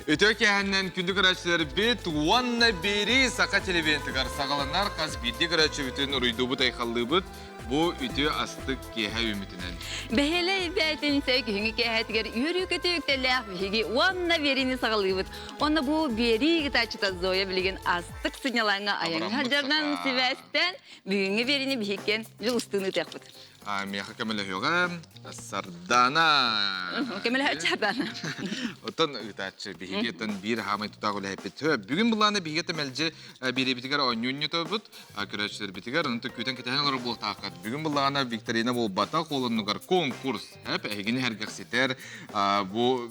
Үтүө киэһэннэн күндү көрөөччүлэрбит уонна биэрии саха телевидениетыгар саҕаланар хас биирдии көрөөччүбүтүн уруйдуубут айхаллыыбыт бу үтүө астык киэһэ үүммүтүнэн. Бэһэлэй бээтинсэ күһүҥҥү киэһэтигэр үөрүү-көтүү үктэллээх биһиги уонна биэриини саҕалыыбыт. Уонна бу биэрии ыытааччыта Зоя билигин астык сынньалаҥҥа айаҥҥа сылдьарынан сибээстээн бүгүҥҥү биэриини биһиккэн дьулустуун ыытыахпыт. Миэхэ көмөлөһүөҕэ Сардана. Көмөлөһөөччү Сардана. Оттон ыытааччы биһиги оттон биир хаамай тутаах үлэһиппит. Бүгүн былаана биһиги мэлдьи биэриэбитигэр оонньуунньутабыт, көрөөччүлэрбитигэр онон күүтэн кэтэһэн олорор буолтааххыт. Бүгүн былаана викторина буолбатах, ол оннугар конкурс. Эп эһигини сэргэхситэр бу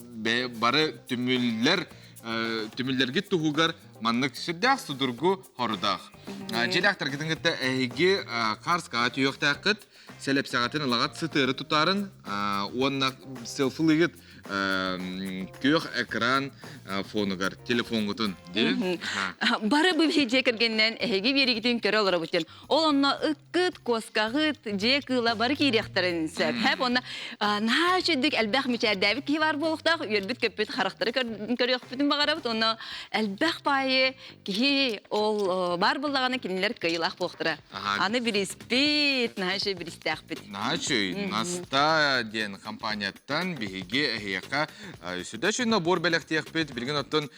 бары түмүллэр түмүллэргит туһугар маннык сүрдээх судургу хорудах. Дьиэлээхтэргитин кытта эһиги Карскаҕа түһүөхтээххит, сэлэпсэҕитин ылаҕат сытыары тутаарын уонна селфилыгыт күөх экран фонугар телефоҥҥутун дии. Бары бу дьиэ кэргэнинэн эһиги биэригитин көрө олоробут диэн. Ол онно ыккыт, куоскаҕыт, дьиэ кыыла бары киириэхтэрин сөп. Хэп онно наһаа үчүгдүк элбэх мичээрдээбит киһи баар буолуохтаах, үөрбүт-көппүт харахтары көрүөхпүтүн баҕарабыт. Онно элбэх баайы киһи ол баар буоллаҕына кинилэр кыайыылаах буолуохтара. Аны бириспит, наһаа үчүгэй биристээхпит. Наһаа үчүгэй. Наста диэн компанияттан биһиги эһиэхэ сүрдэ үчүгэй набор бэлэхтиэхпит. Билигин оттон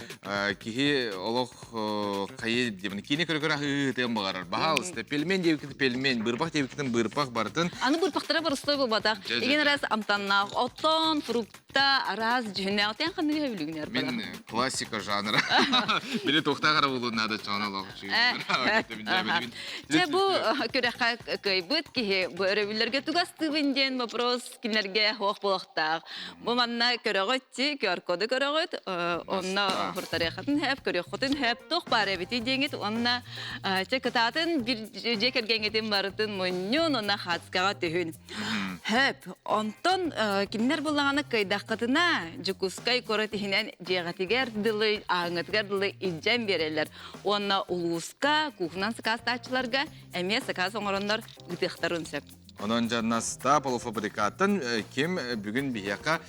киһи олох хайы диэбин киинэ көрө-көрө аһыы-ыытыан баҕарар. Баһаалыста, пельмень диэбиккитин пельмень, бырпах диэбиккитин бырпах барытын. Аны бырпахтара боростой буолбатах. Еген раз амтаннаах оттон, фрукта, араас дьүһүннээх тэн ханныгы сөбүлүүгүнэр Мин классика жанра. Били туохтаах эрэ буолуон наада чоон олох Дьэ бу күрэххэ кыайбыт киһи бу өрөбүллэргэ тугастыыбын диэн вопрос кинилэргэ суох буолуохтаах. Бу манна көрөҕүт, QR-коду көрөҕүт, онно хуртарыаххытын сөп, көрүөххүтүн сөп, туох баар эбитий диэҥит уонна чэ кытаатын бир дьиэ кэргэҥҥитин барытын мунньун уонна хаацкаҕа түһүн. Хөп, онтон кинилэр буллаҕына кыайдаххытына Дьокуускай куорат иһинэн дьиэҕитигэр дылы, ааҥҥытыгар дылы илдьэн биэрэллэр. Уонна улууска кухнан сакаастааччыларга эмиэ сакаас оҥороннор ыытыахтарын сөп. Онон дьаннаста полуфабрикаттан ким бүгүн биһиэхэ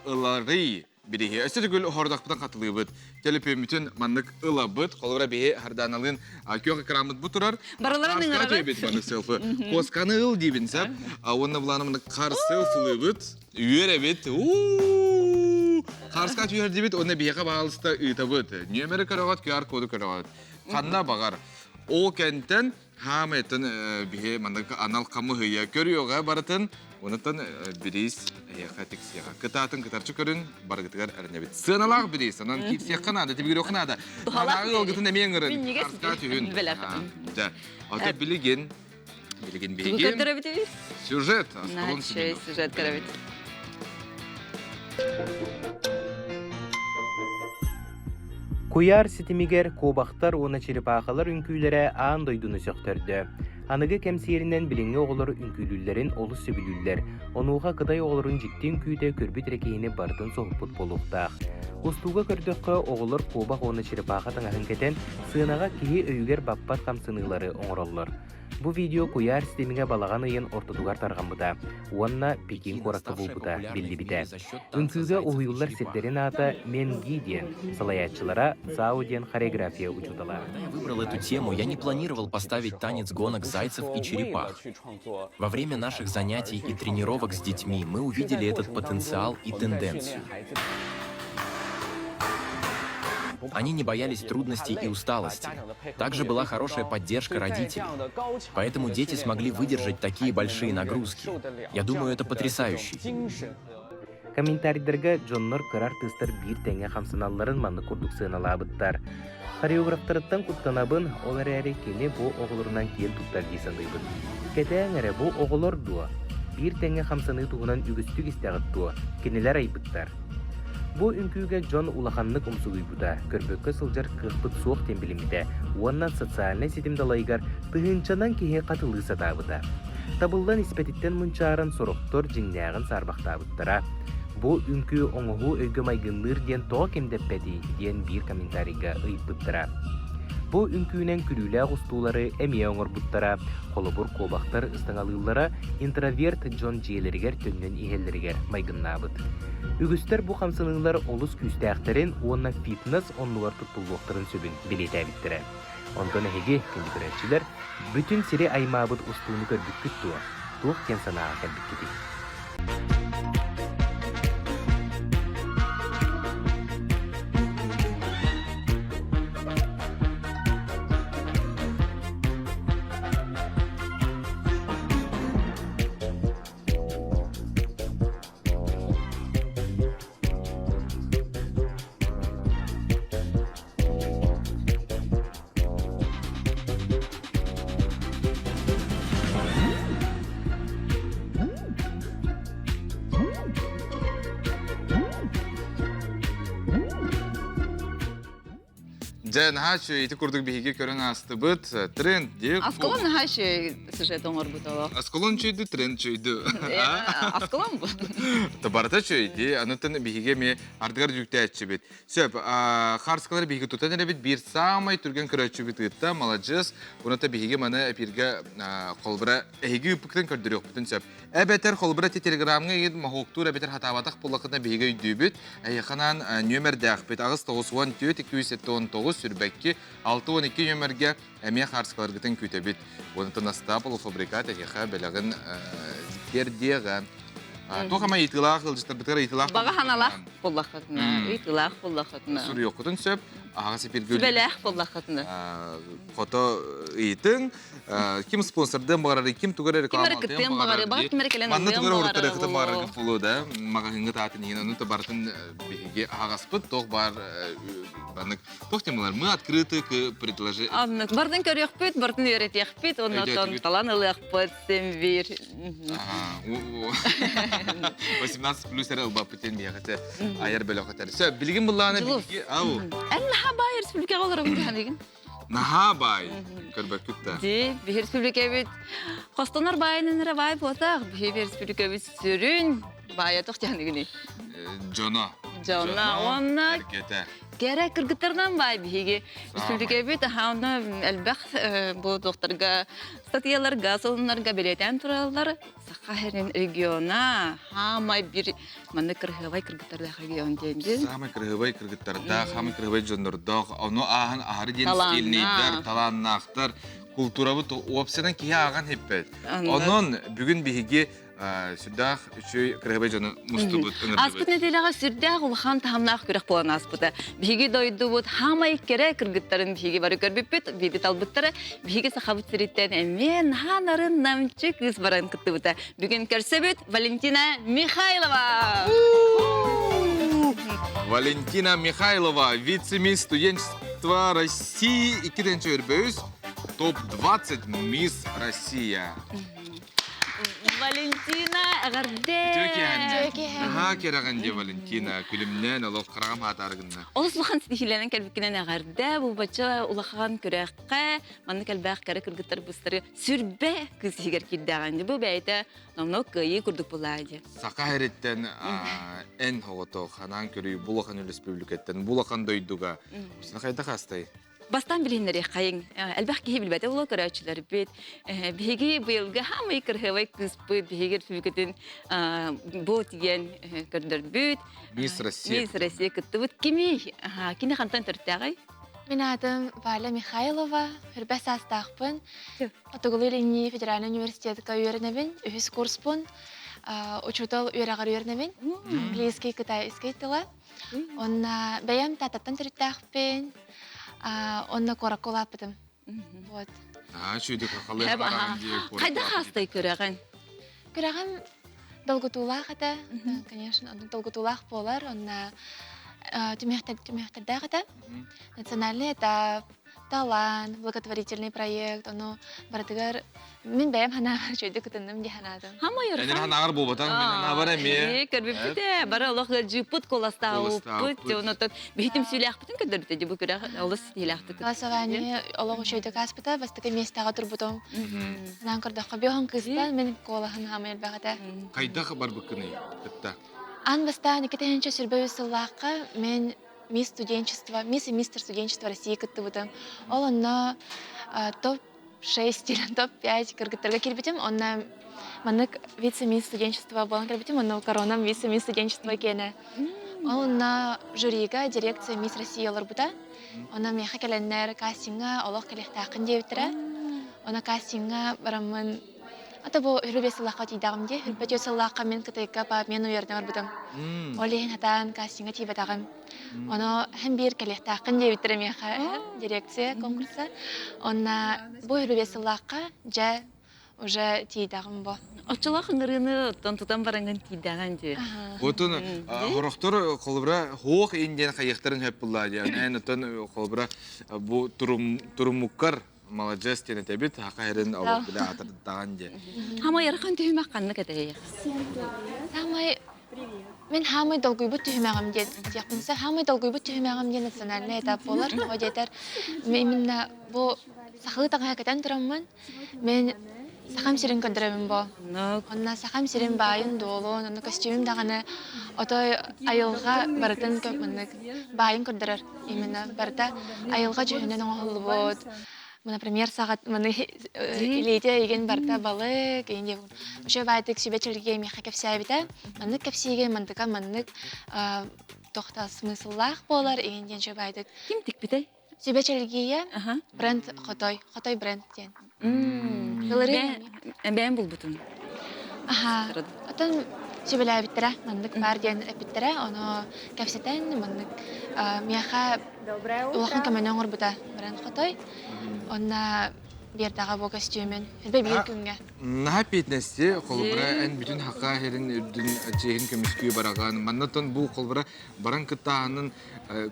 ыларый бириһи. Өссө төгүл хордохпутун хатылыыбыт. Төлөпүөммүтүн маннык ылабыт. Холобура биһи Харданалыын күөх экраммыт бу турар. Барыларын ыҥырабыт. Маннык селфи. Куосканы ыл диибин сап. Уонна булааны маннык хар селфилыыбыт. Үөрэбит. Харска түһэр диибит. Уонна биһиэхэ баалыста ыытабыт. Нүөмэри көрөҕөт, QR-коду көрөҕөт. Ханна баҕар. Ол кэнтэн Хаамайтан биһи маннык анал хамыһыйа көрүөҕэ барытын, онутан бириис эһиэхэ тиксиэҕэ. Кытаатын кытарчы көрүн, барыгытыгар эрэнэбит. Сыаналаах бириис, онон киирсиэххэ наада, тибигириэххэ наада. Туһалаах ыалгытын эмиэ ыҥырын. Арта түһүн. Дьэ, ото билигин билигин биһиги сюжет астолун сюжет көрөбүт. Куйаар ситимигэр куобахтар уонна черепахалар үҥкүүлэрэ аан дойдуну сөхтөрдө. Аныгы кэм сиэринэн билиҥҥи оҕолор үҥкүүлүүллэрин олус сөбүлүүллэр. Онуоха кытай оҕолорун дьикти үҥкүүтэ көрбүт эрэ киһини барытын соһуппут буолуохтаах. Устууга көрдөххө, оҕолор куобах уонна черепаха таҥаһын кэтэн, сыанаҕа киһи өйүгэр баппат хамсаныылары оҥороллор. Бу видео куйаар ситимигэ балаҕан ыйын ортотугар тарҕаммыта уонна Пекин куоракка булбута биллибитэ. Үҥкүүгэ уһуйуллар сирдэрин аата Менги диэн, салайааччылара Цао диэн хореография учуутала. Когда я выбрал эту тему, я не планировал поставить танец гонок зайцев и черепах. Во время наших занятий и тренировок с детьми мы увидели этот потенциал и тенденцию. Они не боялись трудностей и усталости. Также была хорошая поддержка родителей. Поэтому дети смогли выдержать такие большие нагрузки. Я думаю, это потрясающе. Комментарийдарга дьоннор кыра артыыстар биир тэҥҥэ хамсаналларын маннык курдук сыаналаабыттар. Хореографтарыттан куттанабын, ол эрээри кини бу оҕолорунан киэн туттар дии саныыбын. Кэтээҥ эрэ, бу оҕолор дуо? Биир тэҥҥэ хамсаныы туһунан үгүстүк истэҕит дуо? Кинилэр айбыттар. Бу үҥкүүгэ дьон улаханнык умсугуйбута, көрбөккө сылдьар кыахпыт суох диэн билиммитэ уонна социальнай ситим далайыгар тыһыынчанан киһи хатылыы сатаабыта. Табыллан испэтиттэн мунчааран сорохтор дьиҥнээҕин саарбахтаабыттара. Бу үҥкүү оҥоһуу өйгө майгынныыр диэн тоҕо ким дэппэтий диэн биир комментарийга ыйыппыттара. Бу үҥкүүнэн күлүүлээх устуулары эмиэ оҥорбуттара. Холобур, куобахтар ыстаҥалыыллара интроверт дьон дьиэлэригэр төннөн иһэллэригэр майгыннаабыт. Үгүстэр бу хамсаныылар олус күүстээхтэрин уонна фитнес оннугар туттуллуохтарын сөбүн бэлиэтээбиттэрэ. Онтон эһиги, күндү көрөөччүлэр, бүтүн сири аймаабыт устууну көрбүккүт дуо? Туох диэн санааҕа кэлбиккитий? Дьэ, наһаа үчүгэй ити курдук биһиги көрөн аастыбыт. Тренд диye. Аскалон наһаа үчүгэй сюжет оҥорбут олох. Аскалон үчүгэйдүү, тренд үчүгэйдүү. Аскалон бу. Барыта үчүгэйдии. Анытын биһиги эмиэ ардыгар дьүктээччибит. Сөп, хаарскалары биһиги тутан эрэбит биир саамай түргэн көрөөччүбүт ыытта, маладьыас. Уната биһиги маны эпиргэ холбура эһиги ыыппыкытын көрдөрүөхпүтүн сөп. Эбэтэр холбура ти телеграмҥа игит моһуоктуур эбэтэр хатаабатах буоллаххытына биһиги өйдүүбүт. Эһиэхэ нүөмэрдээхпит 894 279 сүрбэкки 612 нүөмэргэ эмиэ хаарскаларгытын күүтэбит. Уонна Настаа полуфабрикат эһиэхэ бэлэҕин тиэрдиэҕэ. Туох эмэ ыйытыылаах ыалдьыттарбытыгар ыйытыылаах Баҕа ханалаах буллаххытына, ыйытыылаах буллаххытына. Суруйуоххутун сөп. Аһаҕас эпиргэ Сүбэлээх буллаххытына. Хото ыйытыҥ. Ким спонсордыан баҕарар, ким тугар реклама кыттыан баҕарар, баҕар ким эрэ кэлэн Манна тугар уруттарыахытын баҕарар буолуо да, маҕаһыыҥҥа таатын иһин, ону барытын биһиги аһаҕаспыт, туох баар баннык Туох темалар? Мы открыты к предложениям. Аннык. Бардын көрүөхпүт, бардын үөрэтиэхпит, оннотон талан ылыахпыт, син биир. 18 плюс эрэ ылбаппытын миэхэтэ айар бөлөх этэр. Сөп, билигин былаана биһиги ау. Эн наһаа баай республикаҕа олоробун дьаһаныгын. Наһаа баай. Көрбөккүт да. Ди, биһи республикабыт хостонор баайынан эрэ баай буотах. Биһи республикабыт сүрүн баайа туох дьаһаныгыный? Дьоно. Дьоно уонна Кэрэ кыргыттарынан баай биһиги республикабыт аһаана элбэх бу туохтарга статьяларга, сонуннарга бэлиэтээн тураллар. Саха сирин региона хаамай бир маннык кырыһыабай кыргыттардаах регион диэн. Саамай кырыһыабай кыргыттардаах, хаамай кырыһыабай дьоннордоох, ону ааһан аһары диэн стильнейдэр, талааннаахтар, култуурабыт уопсайынан киһи ааҕан хиппэт. Онон бүгүн биһиги сүрдээх үчүгэй кыраһыбай дьону мустубут, ыҥырдыбыт. Ааспыт нэдиэлэҕэ сүрдээх улахан таһымнаах күрэх буолан ааспыта. Биһиги дойдубут хаамай кэрэ кыргыттарын биһиги бары көрбүппүт, бииргэ талбыттара. Биһиги Сахабыт сириттэн эмиэ наһаа нарын намчы кыыс баран кыттыбыта. Бүгүн көрсөбүт Валентина Михайлова! Валентина Михайлова, вице-мисс студенчества России 2025, топ-20 мисс Россия. Валентина эҕэрдэ! Наһаа кэрэҕин дии Валентина, күлүмнээн олох хараҕым хаатаарыгынна. Олус улахан ситиһиилэнэн кэлбиккинэн эҕэрдэ, бу бачча улахан күрэххэ маннык элбэх кэрэ кыргыттар быстары сүрбэ кыыс иһигэр киирдэҕин бу бэйэтэ номнуо кыайыы курдук булаа дии. Саха сириттэн эн оҕото ханаан көрүү бу улахан республикаттан бу улахан дойдуга Усна хайдах астай? Бастаан билиһиннэриэххэйиҥ. Элбэх киһи билбэтэ буолуо көрөөччүлэрбит. Биһиги быйылгы хаамай кырһыабай кыыспыт биһиги республикатын бу тиийэн көрдөрбүт. Мисс Россия. Мисс Россия кыттыбыт. Кимий? Кини хантан төрүттээҕий? Мин аатым Валя Михайлова, үрбэ саастаахпын. Хотугулуу-Илиҥҥи федеральнай университетка үөрэнэбин, үһүс курспун. Учуутал үөрэҕэр үөрэнэбин. Английский, китайский тыла. Онно бэйэм Тааттаттан төрүттээхпин, онно куоракка улааппытым. Вот. Аа, үчүгэй халыах бараан дии Хайдах хаастай күрэҕин? Күрэҕим долгутуулаах этэ, конечно, долгутуулаах буолар, онно түмүөхтэрдээх этэ. Национальный этап, талант, благотворительный проект, ону барытыгар мин бэйэм ханаабар үчүгэйдик кытынным дии санаатым. Эдэр ханааҕар буолбатах, мин ханаабар эмиэ. Көрбүппүт ээ, бары олох ыалдьыыппыт, куоластаабыппыт, онотон биһитим сүлээхпитин көрдөрбүтэ дии бу күрэх олус ситиһиилээхтик. Голосование олох үчүгэйдик ааспыта, бастакы миэстэҕэ турбутум. Санаан көрдөххө, биоһун кыыстан мин куолаһым хаамай элбэх этэ. Хайдах барбыккыный кытта? Аан бастаан 2023 сыллаахха мен. Мисс студенчество, Мисс и мистер студенчество России кыттыбытым. Ол онно топ-6 или топ-5 кыргыттарга киирбитим. Онно маннык вице-мисс студенчество буолан кэлбитим. Онно коронам вице-мисс студенчество киэнэ. Ол онно жюрига дирекция Мисс Россия олорбута. Онно миэхэ кэлэннэр кастиҥҥа олох кэлиэхтээххин диэбиттэрэ. Онно кастиҥҥа бараммын Ата бу 25 сыллаахха тиийдэҕим дии. 24 сыллаахха мин Кытайга мен уйардан барбытым. Ол иһин хатаан кастиҥҥа тиийбэтэҕим. Ону һэн биир кэлиэхтээххин диэбиттэрэ миэхэ дирекция конкурса. Онно бу 25 сыллаахха дьэ уже тиийдэҕим бу. Оччолоох ыҥырыыны оттон тутан бараҥҥын тиийдэҕин дии. Отун хорохтор холобура хуох ин диэн хайыахтарын хөп булла диэн. Эн оттон холобура бу туруммуккар Маладьыас диэн этэбит, хаха эрин олох билэ атырдаҕан диэн. Хамай ыарахан түһүмэх ханнык этэй? Самай Мин хаамай долгуйбут түһүмэҕим диэн диэхпин сөп. Хаамай долгуйбут түһүмэҕим диэн национальный этап буолар. Тоҕо диэтэр именно бу сахалыы таҥаһа кэтэн тураммын мен сахам сирин көрдөрөбүн бо. Онно сахам сирин баайын дуолун, онно костюмум даҕаны отой айылҕа барытын маннык баайын көрдөрөр. Именно барыта айылҕа дьүһүнэн оҥоһуллубут. Например, саҕат маны илиитэ эйигин барыта балык, эйигин Үчүгэй баайдык сүбэ чэлгиэ миэхэ кэпсээбитэ. Маннык кэпсиигэ мантыка маннык тохта смысллаах буолар игин диэн үчүгэй баайдык. Ким тикпитэй? Сүбэ чэлгиэ бренд Хотой, Хотой бренд диэн. Бэйэм булбутум. Аха. Оттон сүбэлээбиттэрэ, маннык баар диэн эппиттэрэ, ону кэпсэтэн маннык миэхэ улахан көмөнү оҥорбута бренд Хотой. Онно биэрдэҕэ бу көстүүмүн. Элбэ биир күҥҥэ. Наһаа пиэтинэсти, холобура, эн бүтүн хака иһэрин үрдүн чиэһин көмүскүү бараҕын. Маннаттан бу холобура баран кыттааһынын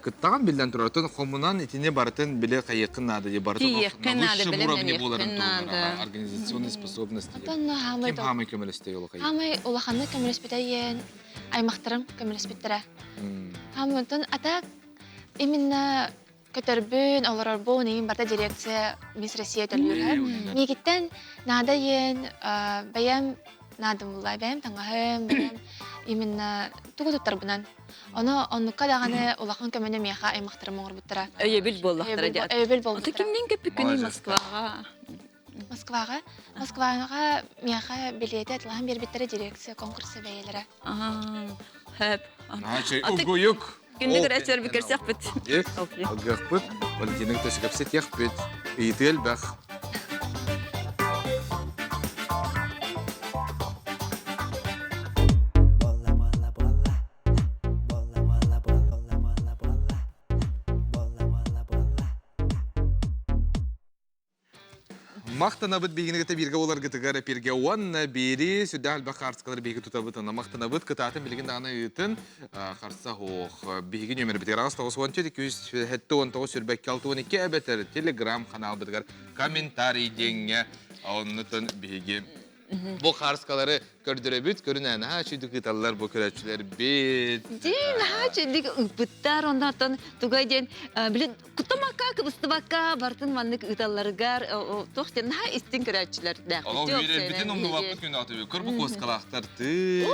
кыттаҕын биллэн турар. Оттон хомунан итини барытын биле хайыаххын наада дии. Барытын Тиийиэххин на наада, высшем уровне буоларын бэлэмнэниэххин туһунан наада. организационной способности. Оттон хаамай Ким хаамай көмөлөстөй ол хайы? Хаамай улаханнык көмөлөспүтэ иэн аймахтарым көмөлөспүттэрэ. Хаамантан а так именно көтөрбүн, олорорбун, иин барта дирекция Мисс Россия төлүүрэ. Миигиттэн наада иэн бэйэм наадымылла бэйэм таҥаһым, бэйэм именно тугу туттарбынан. Ону оннукка даҕаны улахан көмөнү миэхэ аймахтарым оҥорбуттара. Өйөбүл буоллахтара дии. Өйөбүл Ото буолбуттара. кимниин көппүккүнүй Москваҕа? Москваҕа? Москваҕа миэхэ билиэти атылаһан биэрбиттэрэ дирекция конкурса бэйэлэрэ. Хөп. Угуйук. Күндү көрөөччүлэр көрсөхпүт. Алгыахпыт, Валентина кытта Ыйытыы элбэх. Махтанабыт биһигини кытта бииргэ буоларгытыгар эпиргэ уонна биири сүрдээх элбэх хаартыскалары биһиги тутабыт. Онно махтанабыт кытаатын билигин даҕаны ыытын харса суох. Биһиги нүөмэрбитигэр 894 279 62 эбэтэр телеграм ханаалбытыгар комментарий диэҥҥэ оннутун биһиги Бу хаарыскалары көрдөрөбүт, көрүнэ наһаа үчүгдүк ыыталлар бу көрөөччүлэрбит. Дии, наһаа үчүгдүк ыыппыттар, оннооттон тугай диэн, били куттамакка, кыбыстыбакка бартын маннык ыыталларыгар туох диэн наһаа истиҥ көрөөччүлэрдээх. Ол үөрэрбитин умнубаппыт күн аҕатыбы. Көр бу куоскалаахтар ты.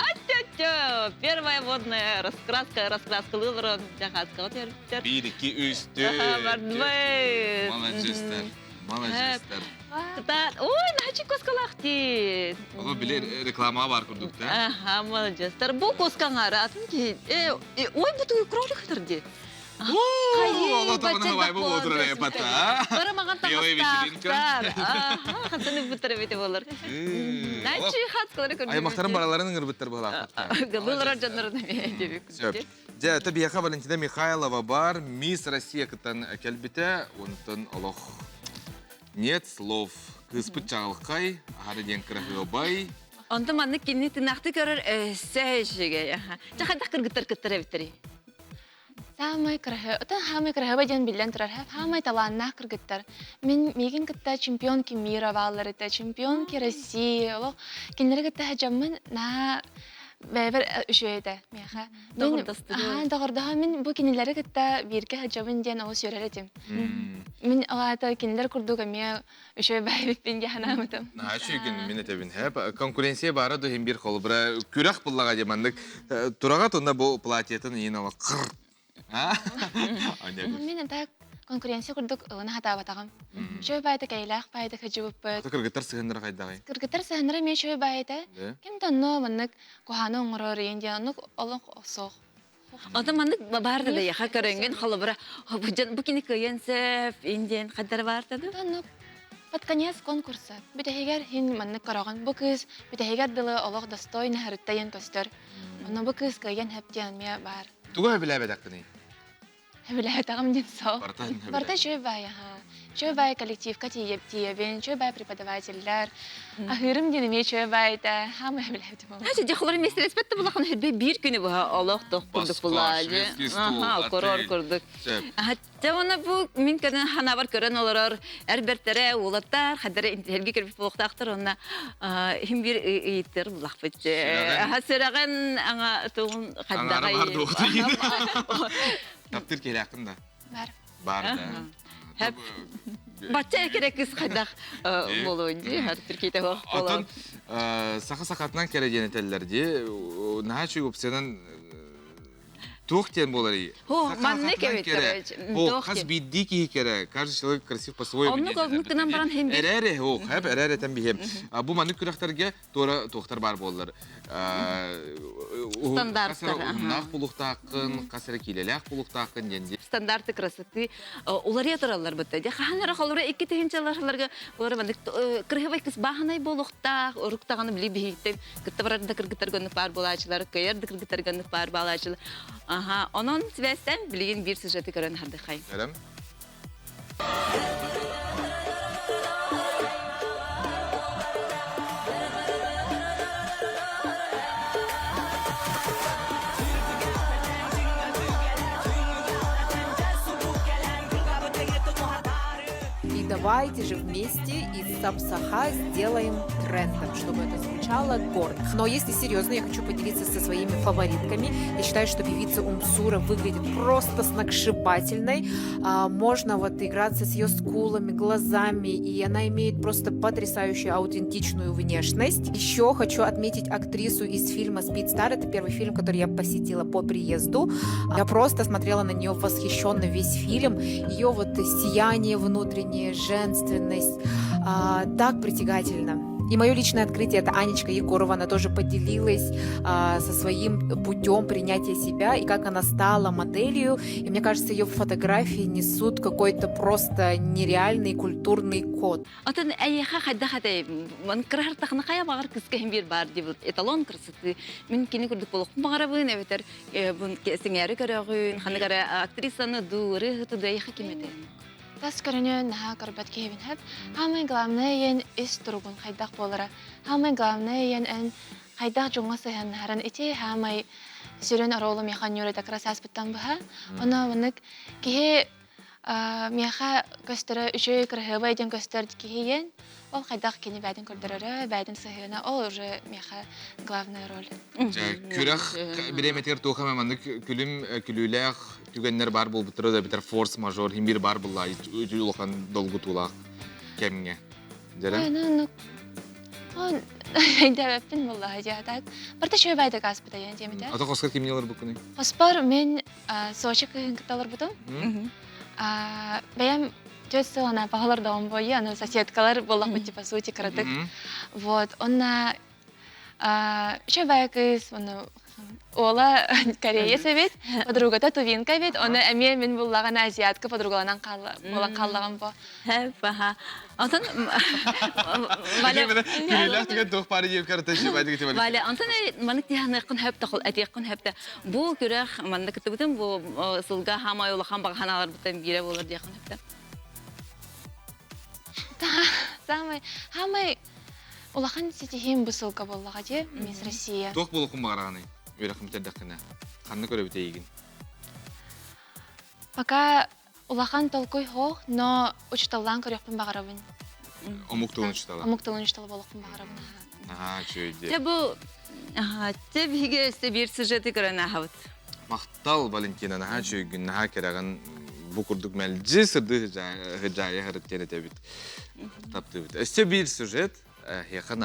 Аття, первая водная раскраска, раскраскалыылар жахаскаҕа түһэрбиттэр. Биир, икки, үс, түөрт. Бардыбыт. Маладьыастар. Маладьыастар. Кытаат, ой, наһаа куоскалаах дии. Ону били рекламаҕа баар курдук да. Аха, маладьыастар. Бу куоскаҥа атын киһи. Ой, бу тугу кролик хатар дии. Бара маған таҥастаахтар. Аха, хантан ыбыттар эбите болар. Начи хатскалары көрдүм. Аймахтарын бараларын ыҥырбыттар быһалаахтар. Гылылар дьоннорун эмиэ диэбик. Сөп. Дьэ, это биһиэхэ Валентина Михайлова бар, Мисс Россия кыттан кэлбитэ, онтон олох Нет слов. Кыыспыт чаҕылхай, аһара диэн кыраһыабай. Онтон маннык кинини тынаахты көрөр өссө үчүгэй. Чэ хайдах кыргыттар кыттар эбиттэрий? Саамай кыраһы, отон хаамай кыраһыба диэн биллэн турар, хаамай талааннаах кыргыттар. Мин миигин кытта чемпионки мира бааллар этэ, чемпионки России, олох кинилэри кытта сылдьаммын наһаа бэйэбэр үчүгэй этэ миэхэ. Доҕордостугут. Доҕордоһо мин бу кинилэри кытта бииргэ сылдьабын диэн олус үөрэр этим. Мин ол аата кинилэр курдук эмиэ үчүгэй баайбыппын диэн санаабытым. Наһаа үчүгэй мин этэбин һэ конкуренция баара да иһин биир холобура күрэх буллаҕа дии маннык тураҕа тунна бу платьетын иин ала кыр. Мин так конкуренция курдук ылына хатаабатаҕым. Үчүгэй баайда кэйлээх баайда кыдьыбыппыт. Кыргыттар сыһыннара хайдаҕый? Кыргыттар сыһыннара эмиэ үчүгэй баайда. Ким да онно маннык куһааны оҥорор иэн диэн оннук олох суох. Ото маннык баар да яха көрөнгөн холобура бу кини кыайан сөп индиэн хаддар баар да Оннук под конец конкурса бүтэһигэр хин маннык көрөҕүн бу кыыс бүтэһигэр дылы олох достойно харыттайан көстөр. Онно бу кыыс кыайан хөп диэн эмиэ баар. Тугу сөбүлээбэтэххиний? Сөбүлээтэҕим диэн суох. Барыта үчүгэй баай аһаа. Үчүгэй баай коллективка тиийэбин, үчүгэй баай преподавателлэр. Аһыырым диэн эмиэ үчүгэй баай этэ. Хаамай сөбүлээбитим ол. Значит, дьахалар миэстэлэспэт да булахан хэрбэ биир күнү быһа олох тох курдук булаали. Аха, корор курдук. Дьэ уонна бу мин көрөн ханаабар көрөн олорор эр бэртэрэ уолаттар хадара интиһэрги көрбүт буолуохтаахтар уонна иһин биир ыйыттар булахпыт. Сүрэҕин аңа тугун хаддаҕай. Таптыр киһилээххин да? Бар. Бар да. Хэп. Бачча экере кыз хайдах болуун дии, түркийте хоох Отон саха сахатынан кэрэ диэн этэллэр дии. Наһаа үчүгэй опциянан Туох диэн буоларый? Хо, маннык эбит, короче. Хо, хас биирдии киһи кэрэ, каждый человек красив по-своему. Оннук оннук гынан баран хем Эрээри, хо, хэп эрээри этэн биһиэм. Бу маннык күрэхтэргэ туора туохтар баар буоллар. Стандарттар. Уһуннаах булуктааххын, хас эрэ киилэлээх булуктааххын диэн Стандарты красоты уларыйа тураллар бытта. Дьэ хаһан эрэ холоро икки тыһыынчаларга олор маннык кырыһыбай кыс бааһынай буолуохтаах, уруктаҕаны били биһиктен кытта барар да кыргыттар гыннык баар буолааччылар, кыайар да кыргыттар гыннык баар буолааччылар. Аха, онон сибээстэн билигин биир сюжеты көрөн хардыхай. Көрөм. И давайте же вместе из Сапсаха сделаем трендом, чтобы это звучало гордо. Но если серьезно, я хочу поделиться со своими фаворитками. Я считаю, что певица Умсура выглядит просто сногсшибательной. А, можно вот играться с ее скулами, глазами, и она имеет просто потрясающую аутентичную внешность. Еще хочу отметить актрису из фильма «Спид Стар». Это первый фильм, который я посетила по приезду. Я просто смотрела на нее восхищенно весь фильм. Ее вот сияние внутреннее, женственность, а, так притягательно. И мое личное открытие – это Анечка Егорова. Она тоже поделилась а, со своим путем принятия себя и как она стала моделью. И мне кажется, ее фотографии несут какой-то просто нереальный культурный код. Атын эйиэхэ хайдах этэй кыраһартахына хайа баҕар кыска иһин биир баар диэбит эталон красоты мин кини курдук болохпун баҕарабын эбэтэр сэҥээрэ көрөҕүн ханнык эрэ актрисаны дуу ырыаһыты дуу эйиэхэ ким этэй Тас көрүнү наһаа көрбөт киһибин хэп. Самый главное иэн ис туругун хайдах буолара. Самый главное иэн эн хайдах дьоҥҥо сыһыаннаһарын ити хаамай сүрүн оруолу миэхэ ньуурата кыра сааспыттан быһа. Ону маннык киһи миэхэ көстөрө үчүгэй кыраһыабай диэн көстөр киһи диэн ол хайдах кини бэйэтин көрдөрөрө бэйэтин сыһыана ол уже миэхэ главная роль Күрэх бириэмэтигэр туох эмэ маннык күлүм күлүүлээх түгэннэр баар буолбуттара да эбэтэр форс-мажор иһин биир баар буолла улахан долгутуулаах кэмҥэ дьэрэ Өйдөөбөппүн буоллаҕа дии так барыта үчүгэй баайдык ааспыта диэн диэмитэ Ата хоскор кимни олорбуккунуй Хоспор мин Сочи кыһын кытта олорбутум. Бэйэм түөрт сыл ана паһалар буойу, аны соседкалар буоллахпыт типа сути кыратык. Вот, онна үчүгэй баайы кыыс, оны Ола кореец эбит, подругата тувинка эбит, оны эмиэ мин буллаҕына азиатка подругаланан буолан хааллаҕым бу. Аха. Онтон Валя Күлүүлээх түгэн туох баары диэбит карата Валя, онтон маннык тиһаныаххын хөп этиэххин хөп бу күрэх манна кыттыбытым бу сылга хаамай улахан баҕа санааларбыттан биирэ буолар диэххин хөптө. Самый самый улахан ситиһиим бу сылга буоллаҕа дии, Мисс Россия. Туох буолуоххун баҕараҕыный? Үөрэххин бүтэрдэххинэ. Ханна көрөбүт эйигин? Пока Улахан толкуй суох, но учууталлаан көрүөхпүн баҕарабын. Омук тылын учуутала. Омук тылын учуутала буолуохпун баҕарабын. Аһаа, үчүгэй Дьэ бу дьэ биһиги өссө биир сюжеты көрөн ааһабыт. Махтал, Валентина, наһаа үчүгэйгин, наһаа кэрэҕин бу курдук мэлдьи сырдыы сыдьаайа сырыт диэн этэбит. Таптыыбыт. Өссө биир сюжет, эһиэхэ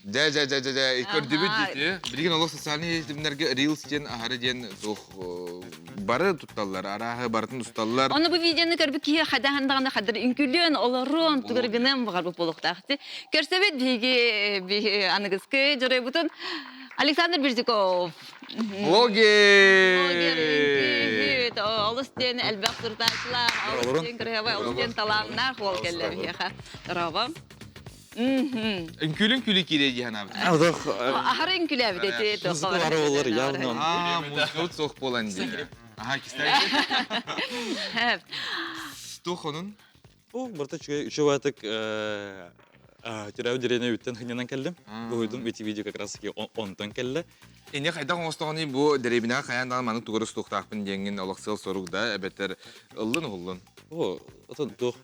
Дьэ, дьэ, дьэ, дьэ, дьэ, көрдүбүт дии. Билигин олох социальнай ситимнэргэ Reels диэн аһары диэн туох бары тутталлар, арааһы барытын усталлар. Оны бу видеоны көрбүт киһи хайдахан даҕаны хадыр үҥкүлүөн, олоруон, тугар гыныан баҕарбыт буолуохтаах. Көрсөбүт биһиги аныгыскы дьоруойбутун Александр Бердюков. Блогер! Блогер, үҥкүүһүт, олус диэн элбэх сурутааччылаах, олус диэн кырыһабай, олус диэн талааннаах уол кэллэ биһиэхэ. Здорово. Үҥкүүлүн күлү киирэ дии санаабытым. Аһары үҥкүүлээбит эти Музыкалары олар явно. Аа, музыкабыт суох буолан дии. Аха, кистай. Туох онун? Бу барыта үчүгэй үчүгэй төрөөбүт деревня үттэн хынньанан кэллим. Буһуйдум эти видео как раз таки онтон кэллэ. Инне хайдах оҥостоҕуный бу дэриэбинэҕэ хайаан даҕаны маннык тугу устуохтаахпын диэҥҥин олох сыал сорук да эбэтэр ыллын уһуллун. О, ото туох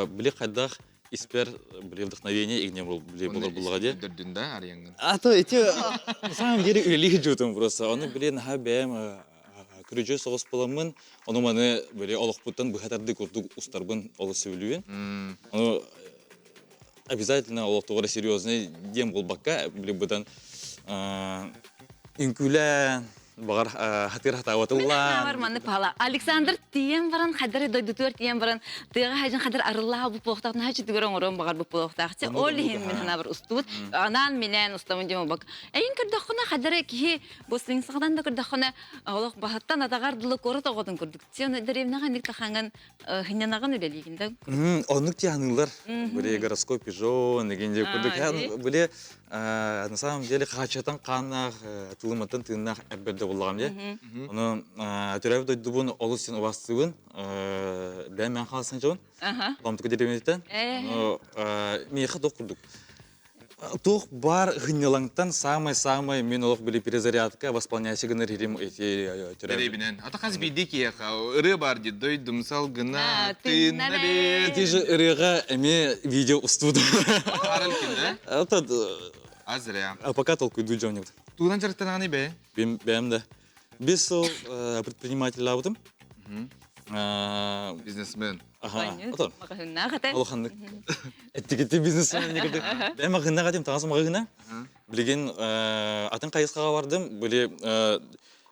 били хайдах испэр били вдохновение игне был били булар буллаҕа дии. Көрдөрдүн да арыйаҥҥын. А то эти на самом деле үлэлии жутум просто. Ону били наһаа бэйэм күрүдьүө соҕус буоламмын, ону маны били олохпуттан быһа тардыы курдук устарбын олус сөбүлүүбүн. Ону обязательно олохтугар серьезный диэн буолбакка, били быдан үҥкүүлээн, баҕар хатыр хатаабатыллаан. Маннык пала. Александр тиийэн баран хадары дойдутугар тиийэн баран тыаҕа хайдан хадыр арыллаах бу буолуохтаах наһаа чүтүгэр оҥоруон баҕар бу буолуохтаах. Ол иһин мин санаабар устубут. Анаан минээн устамын диэн буолбак. Эйин көрдөххүнэ хадары киһи бу саҕадан да көрдөххүнэ олох баһыттан атаҕар дылы куорат оҕотун курдук. Сен дэриэбинэҕэ инник тахаҥын хынньанаҕын үлэлиигин да. Оннук тианыылар. Били городской пижон деген деп курдук. Били на самом деле хаачатан хааннаах тылыматтан тыыннаах эрбэрдэ буллаҕым дии. Ону төрөөбүт дойдубун олус син убастыыбын. Бэйэм мен хаалсан дьон. Ламтыка деревнятыттан. Ону миэхэ туох курдук. Туох баар хынньалаҥтан самай-самай мин олох били перезарядка восполняющий гынар ирим эти Дэриэбинэн. Ата хас биирдии киһиэхэ ырыа баар дии дойдум салгына тыынна бит. Ити же ырыаҕа эмиэ видео устуудум. Арал ким да? Это А зря. А пока толкуйдуу дьонньут. Тугунан дьарыктанаҕыный бэйэ? Бэйэм да. Бес сыл предпринимателлаабытым. Бизнесмен. Аха. Ото. Маҕаһыыннаах этэ. Улаханнык. Эттикити бизнесмен не курдук. Бэйэм маҕаһыыннаах этим, таҥас маҕаһыына. Билигин атын хайысхаҕа бардым. Били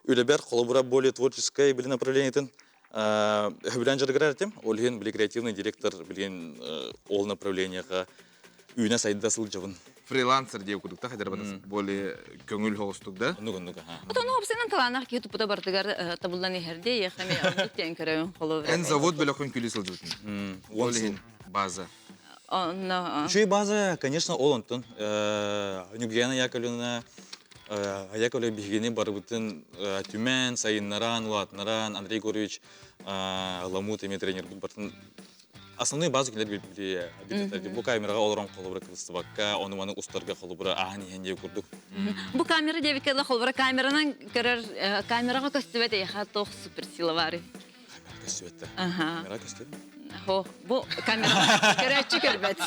үлэбэр холобура более творческое били направлениетын сөбүлээн дьарыгырар этим. Ол иһин били креативный директор билигин ол направлениеҕа үүнэ сайда сылдьабын. Фрилансер диye курдук та хайдарбатас более көҥүл хоҕустук да. Оннук оннук аха. Отон опсынан талаанах киһи туппута бартыгар табыллан иһэрде ехами оннук диэн көрөбүн холобура. Эн завод бөлөхүн күлүү сылдьыбытын. Ол иһин база. Онно Үчүгэй база, конечно, ол онтон. Нюгена Яковлевна Яковлев биһигини барыбытын түмэн, сайыннаран, улаатынаран, Андрей Егорович Ламут эмиэ тренербит бартын основной база кинилэр билбит бу камераҕа олорон холобура кыбыстыбакка ону маны устарга холобура ааһан иһэн диэ курдук бу камера диэбиккэ холобура камеранан көрөр камераҕа көстүбэт эйиэхэ туох суперсила баарый камера көстүбэт да камера көстүбэт Хо, бу камера көрөөччү көрбөт.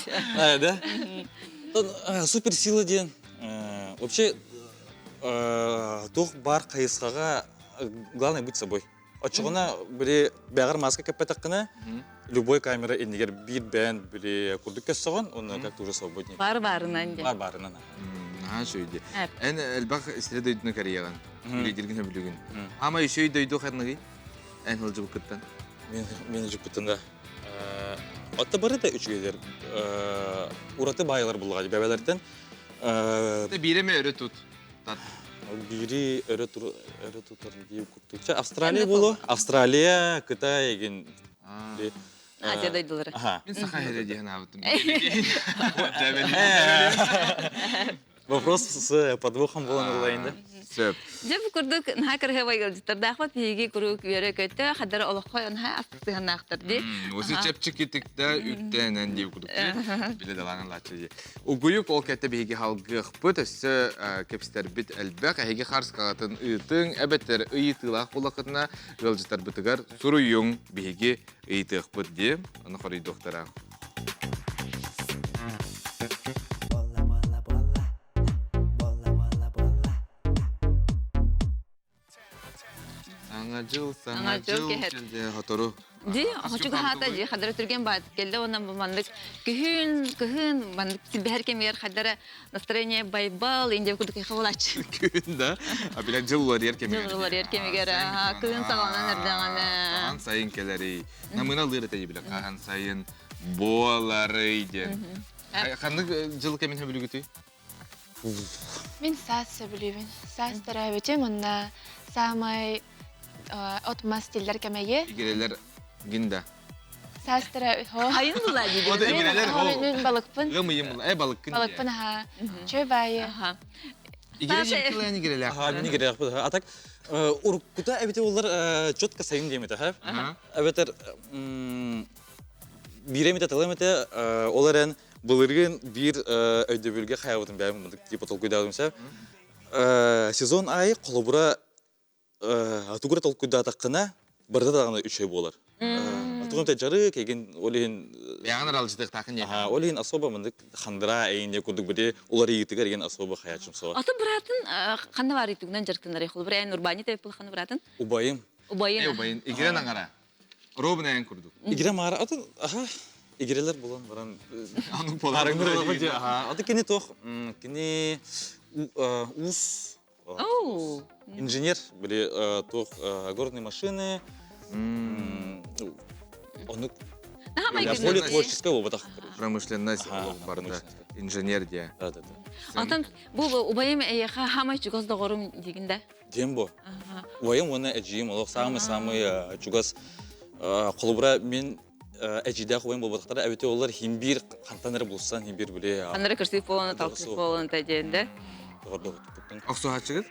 Да? Суперсила диэн вообще туох баар хайысхаҕа главное быть собой. Оччоҕуна били бэҕэр маска кэппэтэххинэ любой камера иннигэр биир бэйэн били курдук көссөҕүн уонна как-то уже свободнее. Бар баарынан дьэ. Бар баарынан. Наһаа үчүгэй. Эн элбэх сири дойдуну кэрийэҕин. Үлэлииргин сөбүлүүгүн. Ама үчүгэй дойду ханныгый? Эн сылдьыбыккыттан. Мен мен сылдьыбыттан да. Отто бары да үчүгэйдэр. Ураты баайлар буллаҕа бэбэлэртэн. Биири эмэ өрө тут. Биири өрө өрө тутар дии курдук. Австралия буолуо. Австралия, Кытай эгин. Азия дойдулары. Мин саха сирэ диэн аабытым. Вопрос с подвохом буолан ыллайын да. Сөп. Дьэ бу курдук наһаа кырыһабай ыалдьыттардаахпыт биһиги куруук үөрэ-көтө хадара олоххо наһаа астыһаннаахтар дии. Осы чэпчэкитикте үктэнэн дии курдук биле далаан лааччы дии. Угуйук ол кэтте биһиги халгыахпыт өссө кэпсэтэрбит элбэх эһиги харскаҕытын ыытыҥ эбэтэр ыйытыылаах буоллаххытына ыалдьыттарбытыгар суруйуҥ биһиги ыйытыахпыт дии ону хоруйдуохтара. Саҥа дьыл, саҥа дьыл, хотору. Ди, чугаһаата ди, хадара түргэн баат келле онон бу маннык күһүн, кыһын маннык силбэһэр кэмигэр хадара настроение байбал, индия курдук хавалач. Күһүн да, а биле жыл уларыйар кэмигэр. Жыл уларыйар кэмигэр, кыһын саҕаланан эрдэҕинэ. Хаһан сайын кэлэрий. Намына лыр этэ биле хаһан сайын буоларый диэн. Ханнык жыл кэмин хөбүлүгүтүй? Мин саас сөбүлүүбүн. Саас төрөөбүтүм, онно саамай от-мас тиллэр кэмэйи. Игирелер гинда. Саас төрөөбүт. Хайын була диди. Ода игирелер хо. Мин балыкпын. Гым ыйым була. Э балыккын. Балыкпын аха. Чөй баайы. Игире жимкилен игирелер. Аха, мин игирелер. А так уруккута эбите олар четко сайын диэмите, ха? Эбетер бииремите тылымите ол эрэн былыргын биир өйдөбүлгэ хайабытын бэйэм типа толкуйдаатым сеп. Сезон айы холобура тугура толкуйдаатаххына барыта даҕаны үчүгэй буолар. Тугун жары кегин олиһин Бэйэҕин аралдьытыахтаахын Аха, олиһин особо мындык хандыра эйин курдук бити уларыйытыгар еген особо хаячым со. Аты быратын ханна бар итугунан жарктынар холбура эн урбани теппил ханна быратын? Убайым. Убайын. Убайын. Игирен аңара. Робин эн курдук. Игире мара атын аха игирелер булан баран Анук болар. Аха, аты кини тох кини ус инженер были тох горные машины. Онук более творческая обатах. Промышленность барда инженер де. Да, да, да. Атын бу убайым эйха хамай чугас догорум дигинде. Дем бу. Убайым оны эжиим олох самый-самый чугас холобура мен эжидэх убайым болбатахтара эбите олар химбир хантанары булсан химбир биле. Ханнары кырсык боланы талкыс боланы тәденде. Охсуһачыгыт?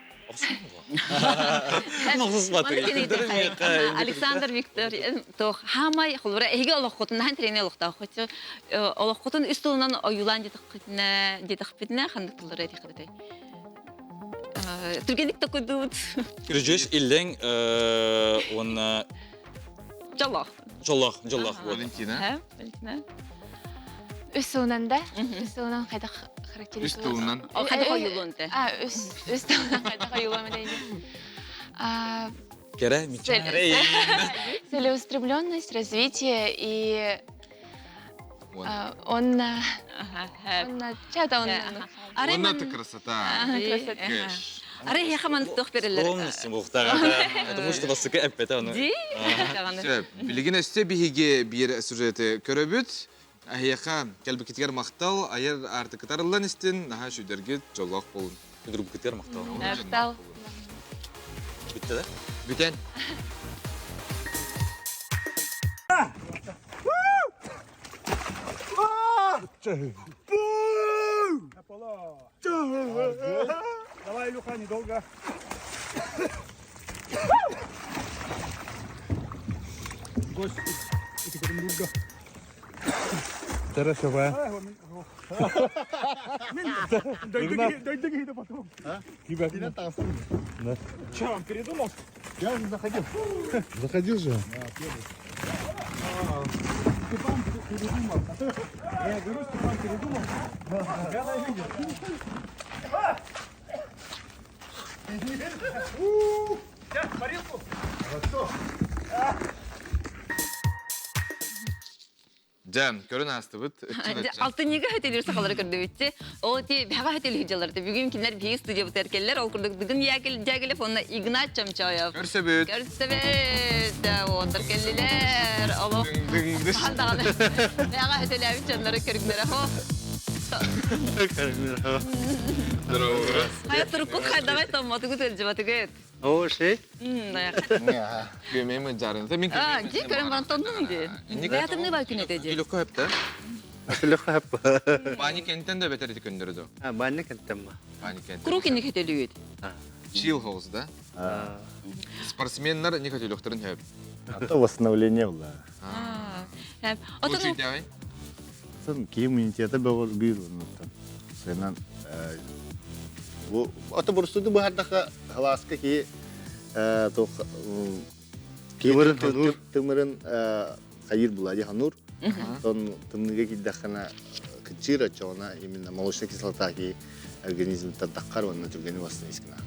Александр Виктор тох хамай холбура эһиги олоххутун нахан тренер олохтоох олоххутун үс тылынан ойуулаан диэтэхпитинэ ханнык тыллары этиэххитэй түргэнник токуйдуут Күрүжүш иллең уонна Жолох. Жолох, жолох. Валентина. Валентина. Үс тылынан да? Үс тылынан хайдах характеристика? Үс тылынан. Хайдах ойуулуон те? А, үс үс тылынан хайдах ойуулуон Кере, Целеустремленность, развитие и он он чата он Онна ты красота. Красота. Ары хехаман тох берелер. Скромность буктага. Потому что басыка эппете аны. Ди. Билигин өстө биһиги биир сюжеты көрөбүт. Аһиэха кэлбикитигэр махтал, айар артыкытарыллан истин, наха шүдергит жоллоох болун. Күдүрбүкүтер махтал. Махтал. Бүтті да? Бүтен. Давай, Илюха, недолго. Гость Екатеринбурга. Тарасова. Дойдуги потом. Да. Че, он передумал? Я же заходил. Заходил же? Да, первый. Степан передумал. Я говорю, Степан передумал. Я видел. Сейчас, парилку. Хорошо. Жан, көрін астыбыт. Алтынньыга хөтөлүр сахалары көрдөбүтчү. Ол ти бэҕэ хөтөлүр дьалларты. Бүгүн кинилэр биһиги студия бутар келлер. Ол курдук Дыгын Дягилев, онно Игнат Чомчоев. Көрсөбүт. Көрсөбүт. Оттор келлилер. Олох. Хандаганы. Бэҕэ хөтөлөөбүт дьоннору көрүктөрө. Хо. Здорово. Хайа туруккут хайдагай томмотугут өлжүбатыгыт. О, шей? Көмеймін жарын. Мен А, ди көрөн баран тоннун ди. Бэятымны бай күн этеди. Илөккө хөптө. Илөккө хөп. Бани кенттен да бетер көндөрдү. А, бани кенттен ма. Бани кенттен. Куру кинни хөтөлүгүт. Чил хоуз, да? Спортсменнер не хөтөлүктөрүн хөп. Это восстановление было. Хөп. Отон Сын ки иммунитеті бөгөр оннуттан. Сынан бу ата бурстуду бу хардаха халаска ки тох Тымырын ханур. Тымырын хайыр була ди ханур. Тон тымныга киддахана кычыра чона именно молочная кислота ки Организмтан таххар уонна түргэни бастан искина.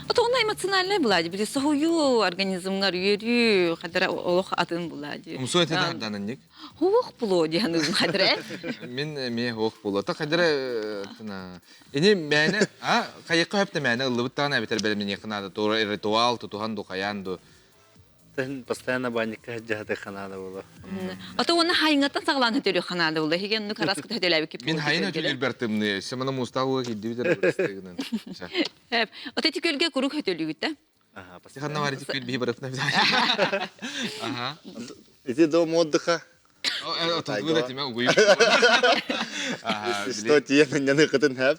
Отоҕуна эмоциональнай булади. Били соһуйуу организмҥар үөрүү хадара олох атын булади. Умсу этэ даданник. Хуох було диһаныгын хадара. Мин эмиэ хуох було. Та хадара тына. Ини мэне а хайыкка хөптө мэне ыллыбыт таана эбитер бэлэмниэххэ наада тура ритуал тутуһан ду хайаан ду. Тэн постоянно банникка сылдьаһаты ханаада буолуо. Ото уонна хайыҥаттан саҕалаан хөтөлү ханаада буолла. Иһиген ну караскыта хөтөлөөбүккү. Мин хайын өтөлүр тымныы. Өссө мана муустаах ууга киирдибит эрэ бырастыгынан. Ото ити көлгө курук хөтөлүгүт да? Ханна бар ити күл биһи барыпна Ага. Ити дом отдыха. Отугу да тиме угуйу. Что тиен няны кытын хэп.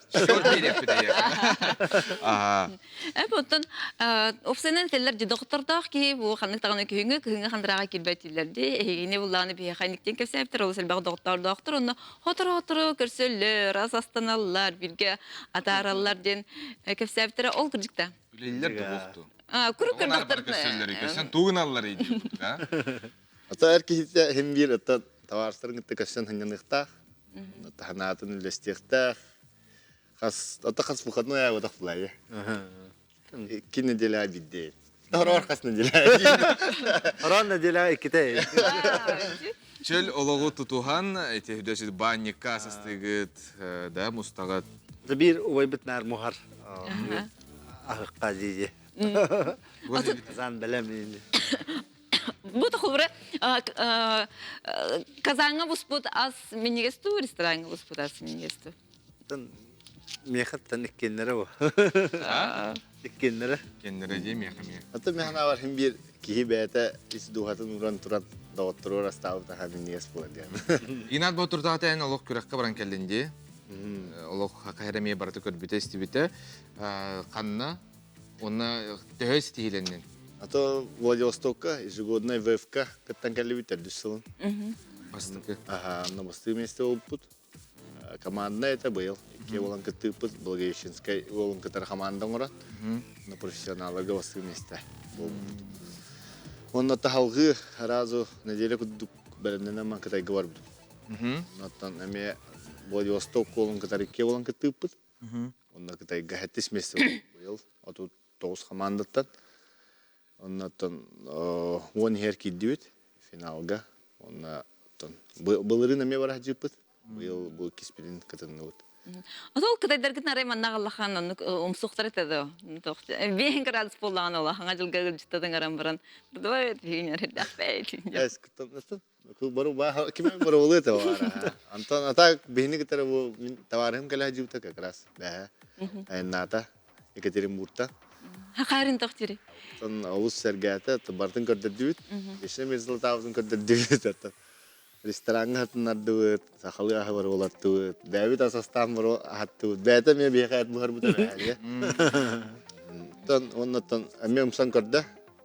Эп оттон опсанан теллер дьодохтордоох киһи бу ханнык даҕаны күһүҥҥү кыһыҥҥы хандарааҕа киирбэт дииллэр дии. Эһигини буллаҕына биһиэхэ никтиэн кэпсээбиттэр олус элбэх доҕоттордоохтор онно хотору-хотору көрсөллөр, ас астаналлар, бииргэ атаараллар диэн кэпсээбиттэрэ ол кырдьык да. Үлэллэр да буохту. Курук көрдөхтөр. Көрсөллөр, көрсөн тугуналлар иди. Ата эр киһитэ хим биир ата табаарыстарын кытта көрсөн хынньаныахтаах, таһанаатын үллэстиэхтээх. Хас ата хас выходной аабатах булайы. Икки неделя бидде. Хороор хас неделя. Хороор неделя икките. Чөл олоҕу тутуһан, эти хүдэсит банникка састыгыт, да, мустаҕыт. Биир убайбыт наар мухар аһыкка дии. Казан бэлэм Бу тохулура Казанга буспут ас минньигэстүү, рестораҥҥа буспут ас минньигэстүү. Миэхэттэн иккиэннэрэ бу. Иккиэннэрэ. Иккиэннэрэ дии миэхэ миэ. Аты миэхэ хим биир киһи бэйэтэ ис дууһатын уран туран доҕотторугар астаабыт аха минньигэс буолар диэн. Игнат Боотуртаҕа тээн олох күрэххэ баран кэллин дии. Олох хака эмиэ барыта көрбүтэ истибитэ. Ханна Уонна төһө ситиһиилэннин? А то Владивостокка ежегодный ВФК кыттан кэллибит төрдүс сылын. Бастакы. Аха, онно бастыы миэстэ буолбут. Командная это быйыл. Икки буолан кыттыыппыт. Благовещенскай уолун кытары команда оҥорон. На профессионалларга бастыы миэстэ буолбут. Онно таһалгыы сразу неделя курдук бэлэмнэнэн Кытайга барбытым. Оттон эмиэ Владивосток уолун кытары икки буолан кыттыыппыт. Онно Кытайга сэттис миэстэ быйыл 39 хамаандаттан. Оннуттан 10 иһэр киирдибит финалга. Онно былырыын эмиэ бара сылдьыппыт. Быйыл бу иккиспитин кытынныбыт. Ол кытайдаргытын арай манна аҕаллахан оннук умсуктар этэ да. Биэһин градус буоллаҕына ол хаҥа дьылга ыалдьыттатын аран баран давай эрдэхпэйт. Эс кыттан Ким барыбылы это баара. Антон ата биһини кытары бу мин товарыһым кэлэ сылдьыбыта как раз бэһэ. Айаннаата Екатеринбургта. Хахарын тохтири. Тон олус сэргээтэ, барытын көрдөрдүбүт. Еще мерзлотаабытын көрдөрдүбүт. Рестораҥҥа хатыннардыбыт, сахалыы аһы барыбылаттыбыт. Бэйэбит ас астаан бару аһаттыбыт. Бэйэтэ эмиэ биһиэхэ эт буһарбыта бэһээгэ. Тон оннуттан эмиэ умсан көрдө.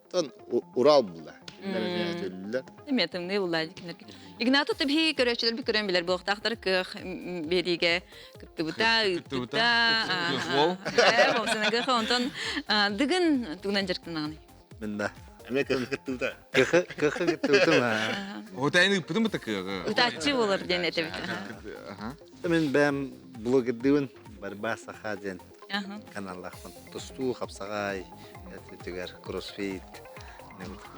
Тон Урал булла. Кинилэр Эмиэ тымныы булла кинилэргэ. Игнатов биһиги көрөөччүлэр көрөн билэр буолуохтаахтар кыах биэриигэ кыттыбыта, ыыппыта. Кыах онтон дыгын тугунан дьарыктанаҕыный? Мин да. Эмиэ кыахы кыттыбыта. Кыахы кыахы кыттыбытым. Отайын ыыппытым быта кыаҕы. Ытааччы болар диэн этэбит. Мин бэйэм блогердыыбын Борьба саха диэн каналлаахпын. Тустуу, хапсаҕай, өтүгэр кроссфит.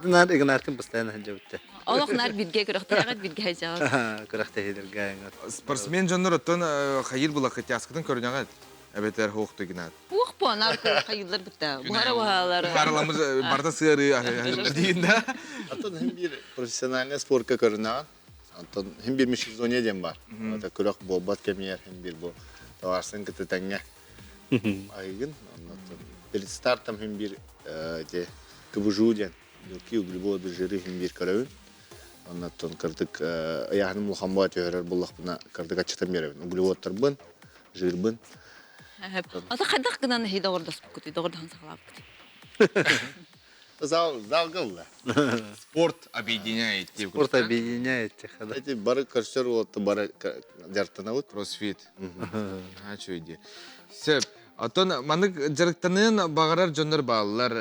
Наар Игнартын постоянно сылдьабытта. Олох наар бирге күрэхтэһэҕит, бирге сылдьаҕыт. Күрэхтэһиилэргэ Спортсмен дьоннор оттон хайыр булахыт тяскытын көрүнэҕит эбэтэр хуохту Игнат. Уох по наар хайыллар бытта. Буһара буһалар. Барыламыз барда сыары дейін да. Антон хим бир профессиональный спортка көрүнэҕин. Антон хим бир межсезонье диэн бар. Это күрэх буолбат кэмигэр хим бир бу товарсын кытта тэҥҥэ айыгын. Оннуттан перед стартом хим бир те КБЖУ диэн белки, углеводы, жиры хим бир көрөбүн. Оннуттан кырдык ыйааһыным улахан буола түһэрэр буллахпына кырдык аччатан биэрэбин. Углеводтарбын, жирбын. Ата хайдах гынан эһи доҕордоспуккутуй, доҕордоһон саҕалаабыккытый? Зал, залга ылла. Спорт объединяет. Спорт объединяет. Эти бары көрсөр уолатта бары дьарыктанабыт. Кроссфит. Ачу иди. Сөп. Оттон маннык дьарыктаныан баҕарар дьоннор бааллар.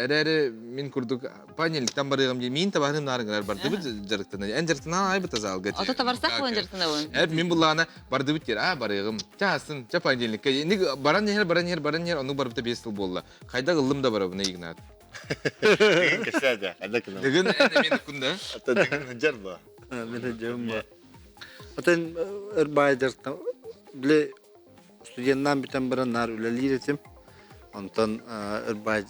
Эрээри мин курдук панельтан барыаҕым дии миин табаһыным наарыҥырар бардыбыт дьарыктана. Эн дьарыктанаан айбыта залга. Ото табарсах буолан дьарыктанабын. Эп мин буллаана бардыбыт диэр аа барыаҕым. Чаасын, ча понедельникка. Ник баран иһэр, баран иһэр, баран иһэр, оннук барбыта 5 сыл буолла. Хайдах ыллым да барабын Игнат. Дыгын кэсээдэ, хайда кынам. Дыгын эн эмиэ кунда. Ата дыгын жар ба. Мен жарым ба. Атын өр баай дьарыктан били студеннаан бүтэн баран наар үлэлиир этим. Онтон өр баай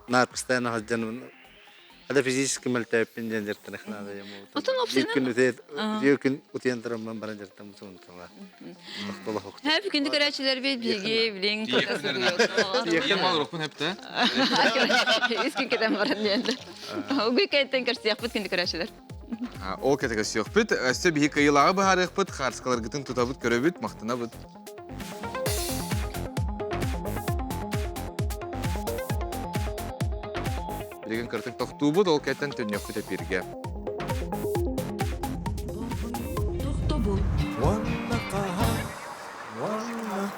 наар постоянно сылдьан Ада физически мөлтөөппүн диэн дьарыктана наада Отон Биир күн үтүө күн утуйан тураммын баран дьарыктаммыт тохтолох. Хэп күндү көрөөчүлэрбит биһиги билин Мал рухпун хэпте. Үс күн кетен баран диэн. Угуй кэттен көрсүөхпүт күндү көрөөчүлэр. Ол кэтэ көрсүөхпүт. Өссө биһи кыйылааҕы быһаарыахпыт, хаарскаларгытын тутабыт, көрөбүт, махтанабыт. Билигин кыртык тохтуубут, ол кэттэн төннүөхпүт эпиргэ. Тохтобул. Уонна хаһан, уонна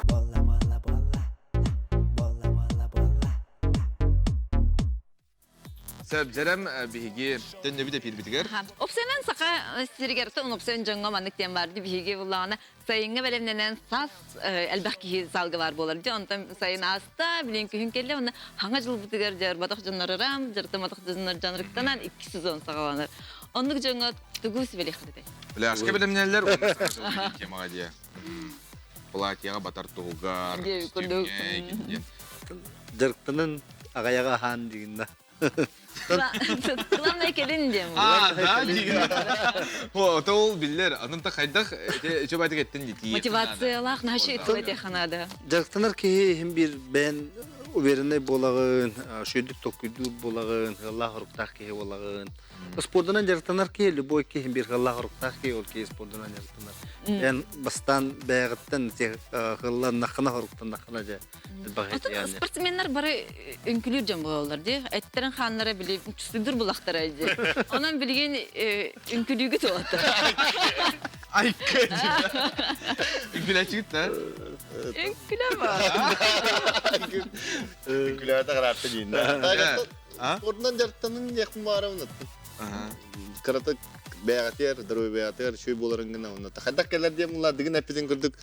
Сөп, дьэрэм биһиги төннөбүт эпиирбитигэр. Опсуонан саха сиригэр опсуон дьоҥҥо маннык диэн баар биһиги буллаҕына сайыҥҥа бэлэмнэнэн саас элбэх киһи залга баар буолар дьэ онтон сайын ааста билин күһүн кэллэ уонна хаҥа дьылбытыгар дьарбатах дьоннорурам дьарытаматах дьоннор дьанырыктанан икки сезон саҕаланар оннук дьоҥҥо тугу сүбэлиэххит Пляжка бэлэмнэнэллэр уонна саҥа дьыл темаҕа диэ. Платьеҕа батар туһугар, костюмҥа Дьарыктанан аҕайаҕа аһаан дигинна. Главное кэлин диэн. А, да, дигин. О, то ол биллер. Анын та хайдах үчү байтык эттен дии. Мотивациялаах наша итилете ханада. Дьарыктанар киһи иһин биир бэйэн уверенный буолагын, шүйдүк толкуйдуур буолагын, ыаллаах оруктаах киһи буолагын. Спордунан дьарыктанар киһи любой киһи биир ыаллаах оруктаах киһи ол киһи спордунан дьарыктанар. Эн бастаан бэйэҕиттэн ыалланнаххына хоруктаннаххына дьэ Атын спортсменнар бары үҥкүлүүр дьон буолаллар дии. Эттерин хааннара били сүдүр булахтара дии. Онон билигин үҥкүлүүгү туолаттар. Айка Үҥкүлээччигит да? Үҥкүлэ ба. Үҥкүлээтэ хараатта диин. Спордунан дьарыктанын диэхпин баарабын аттын. Кырата бэйэҕитигэр, здоровьеҕытыгар үчүгэй буоларын гына онно хайдах кэлэр диэн булла дыгын эппитин курдук.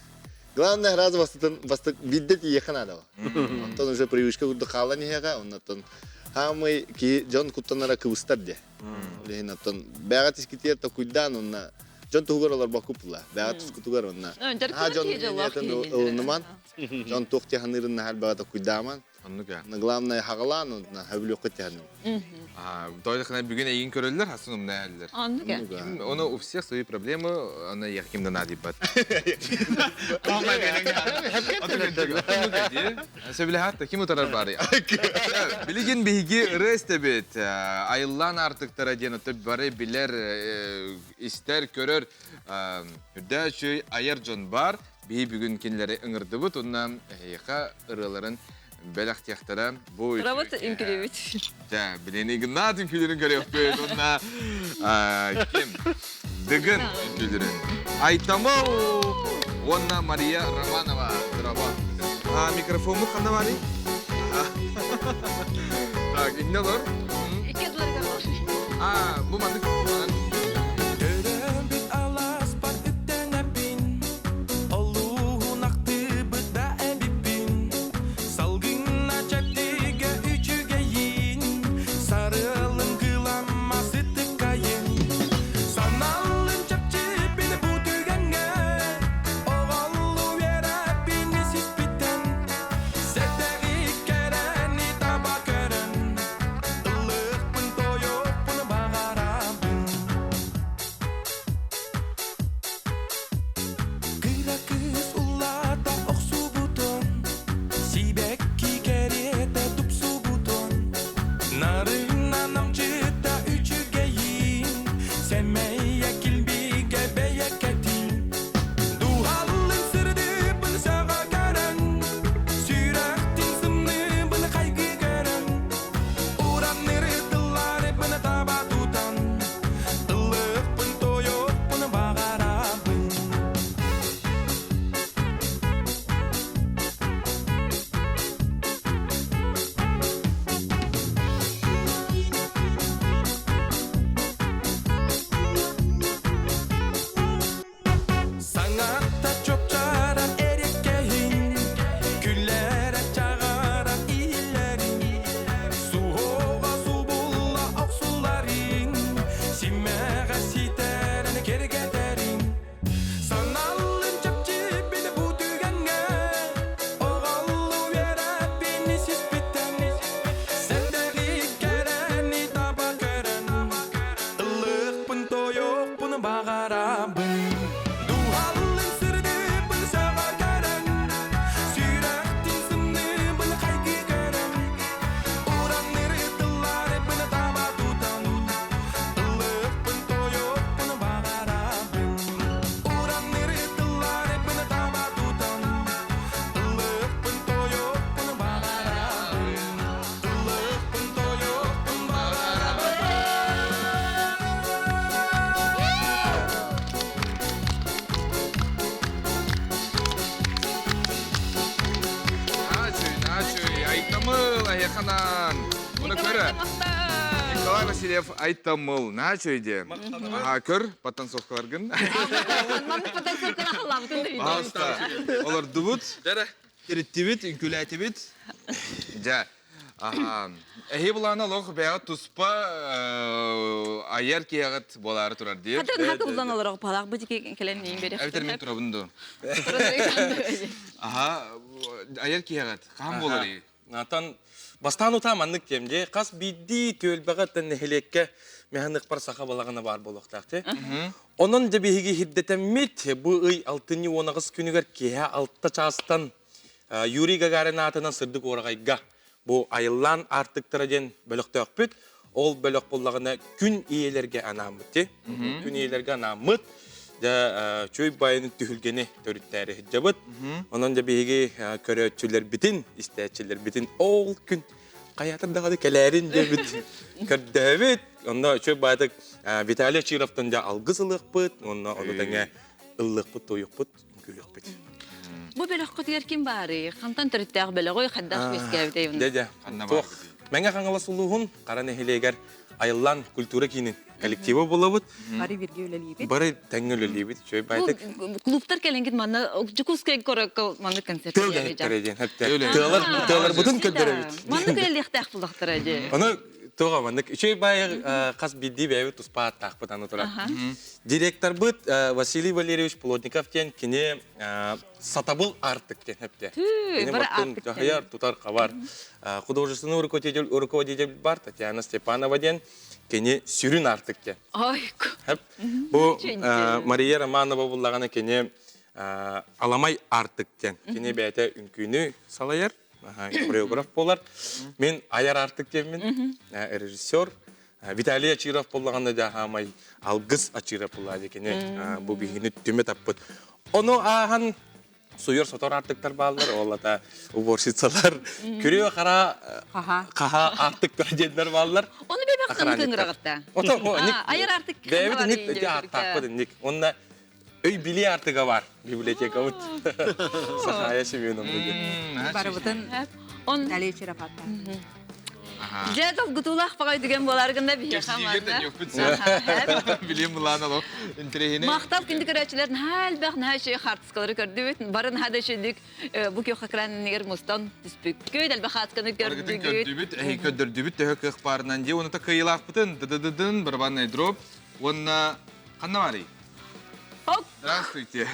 Главное, сразу бастытын бастык биирдэ тиийиэххэ наада. Онтон уже привычка курдук хаалан иһиэҕэ, оннотон хаамый киһи дьон куттанара кыбыстар диye. Ол иһин оттон бэҕэ тискитигэр токуйдаан онна дьон туһугар олорбокку була. Бэҕэ тускутугар онна. А дьон ылыныман, дьон туох тиһанырын наһар бэҕэ токуйдааман. Оннук ээ. Главное хаҕалаан онна хөбүлүөххэ тиһаным. Тойлахына бүгүн эйигин көрөллөр, хасын умна әллер. Оннук ээ. Оны у всех свои проблемы, аны яким да надибат. Сөбүлэһат ким утарар бары. Билигин биһиги ырыа истэбит. Айыллаан артыктара диэн өтө бары билэр, истэр, көрөр үрдээчүй айар дьон бар. Биһи бүгүн кинилэри ыҥырдыбыт уонна эһиэхэ ырыаларын бэлэхтиэхтэрэ. Бу Робот үҥкүлүүбүт. Дьэ, билин Игнат үҥкүүлэрин көрүөхпүт уонна ким? Дыгын үҥкүүлэрин. Айтамыл уонна Мария Романова. Здорово. А, микрофоммут ханна барый? Так, инне олор. Икки тыларга А, бу маннык Көрөбүт алааспар үктэнэбин, Олуһун ахтыбыт да эбиппин. Салгынна чэптигэ үчүгэйин, Сарыалын кыламма сытыккайын. Саналын чэпчиппин бу түгэҥҥэ, Оҕоллу үөрэппин сиспиттэн. Сэттэҕи кэрэни таба көрөн, Ыллыахпын тойоппун баҕарабын. Киэханан. Мұны көрі. Николай Васильев Айтамыл. На чөйде. Аха, көр, потанцовкаларгын. Маннык потанцовканы халлаабытын да Пожалуйста. Олордубут. Тириттибит, үҥкүүлээтибит. Дьэ, эһи булаана олох бэйэҕит туспа айар киһиэҕит буолаары турар дии. Хатын хаты булан олорох палаах бу дики кэлэн миин берех. Эбэтэр мин турабын ду. Аха, айар киһиэҕит хаһан буоларый? Натан бастаан утаа маннык диэм дии. Хас биирдии түөлбэҕэ тэн нэһилиэккэ механикпар саха балаҕана баар буолуохтаах дии. Онон дьэ биһиги хирдэтэммит бу ый алтынньы уон аҕыс күнүгэр киэһэ алта чаастан Юрий Гагарин аатынан Сырдык Уораҕайга бу Айыллаан аартыктара диэн бөлөхтөөхпүт. Ол бөлөх буоллаҕына күн ийэлэргэ анааммыт дии. Күн ийэлэргэ анааммыт. Дьэ чүй байын түһүлгэни төрүттээри сылдьабыт. Онон дьэ биһиги көрөөччүлэрбитин, истээччилэрбитин ол күн хайатыр даҕаны кэлээрин диэбит көрдөөбүт. Онно үчүгэй баайдык Виталий Чировтан дьэ алгыс ылыахпыт, уонна ону тэҥэ ыллыахпыт, туойуохпут, үҥкүүлүөхпүт. Бу бөлөххүтүгэр ким баарый? Хантан төрүттээх бөлөҕүй, хайдах үөскээбитэй? Дьэ, дьэ. Туох Мэҥэ Хаҥалас улууһун Хара нэһилиэгэр Айыллаан культура киинин коллектива буолабыт. Бары бирге үлэлиибит. Бары тэҥҥэ үлэлиибит. Үчүгэй баайдык. Клубтар кэлэҥкит манна Дьокуускай куоракка маннык концерт Тыл үлэһиттэрэ диэн. Тыалар тыаларбытын көрдөрөбүт. Маннык үлэлиэхтээх буллахтара дии. Ону туга маннык үчүгэй баайы хас биирдии бэйэбит туспа ааттаахпыт аны турар. Директорбыт Василий Валерьевич Плотников диэн кини сатабыл артык диэн эпте. Кини баттын дьаһайар, тутар хабар. Художественный руководитель, руководитель бар Татьяна Степанова диэн кини сүрүн артык диэн. Бу Мария Романова буллаҕына кини аламай артык диэн. Кини бэйэтэ үҥкүүнү салайар, хореограф буолар. Мин айар артык диэммин, режиссер. Виталий Ачиров буоллаҕына да хаамай алгыс Ачиров буолла кини бу биһигини түмэ таппыт. Ону ааһан суйар сотор артыктар бааллар, ол ата уборщицалар, күрүө хара хаха артыктар диэннэр бааллар. Ону бэбэх кыныгырагытта. Ото айар артык бэбит ник аттаахпыт ник. Онна өй били артыга бар библиотекабыт. Сахая Семеновна диэн. Барыбытын Виталий Черопатта. Дьэ, долгутуулаах баҕай түгэн буолар гына биһиэхэ манна. Билим булаан олох интэриэһинэй. Махтал күндү көрөөччүлэр наһаа элбэх наһаа үчүгэй хаартыскалары көрдүбүт. Бары наһаа да үчүгүйдүк бу күөх экранныгар мустан түспүккүт, элбэх хаартысканы Барыгытын көрдүгүт. көрдүбүт, эһи көрдөрдүбүт төһө кыах баарынан дии. Уонна кыайыылаахпытын дыдыдыдын барабанный дроп уонна ханна барый? Здравствуйте.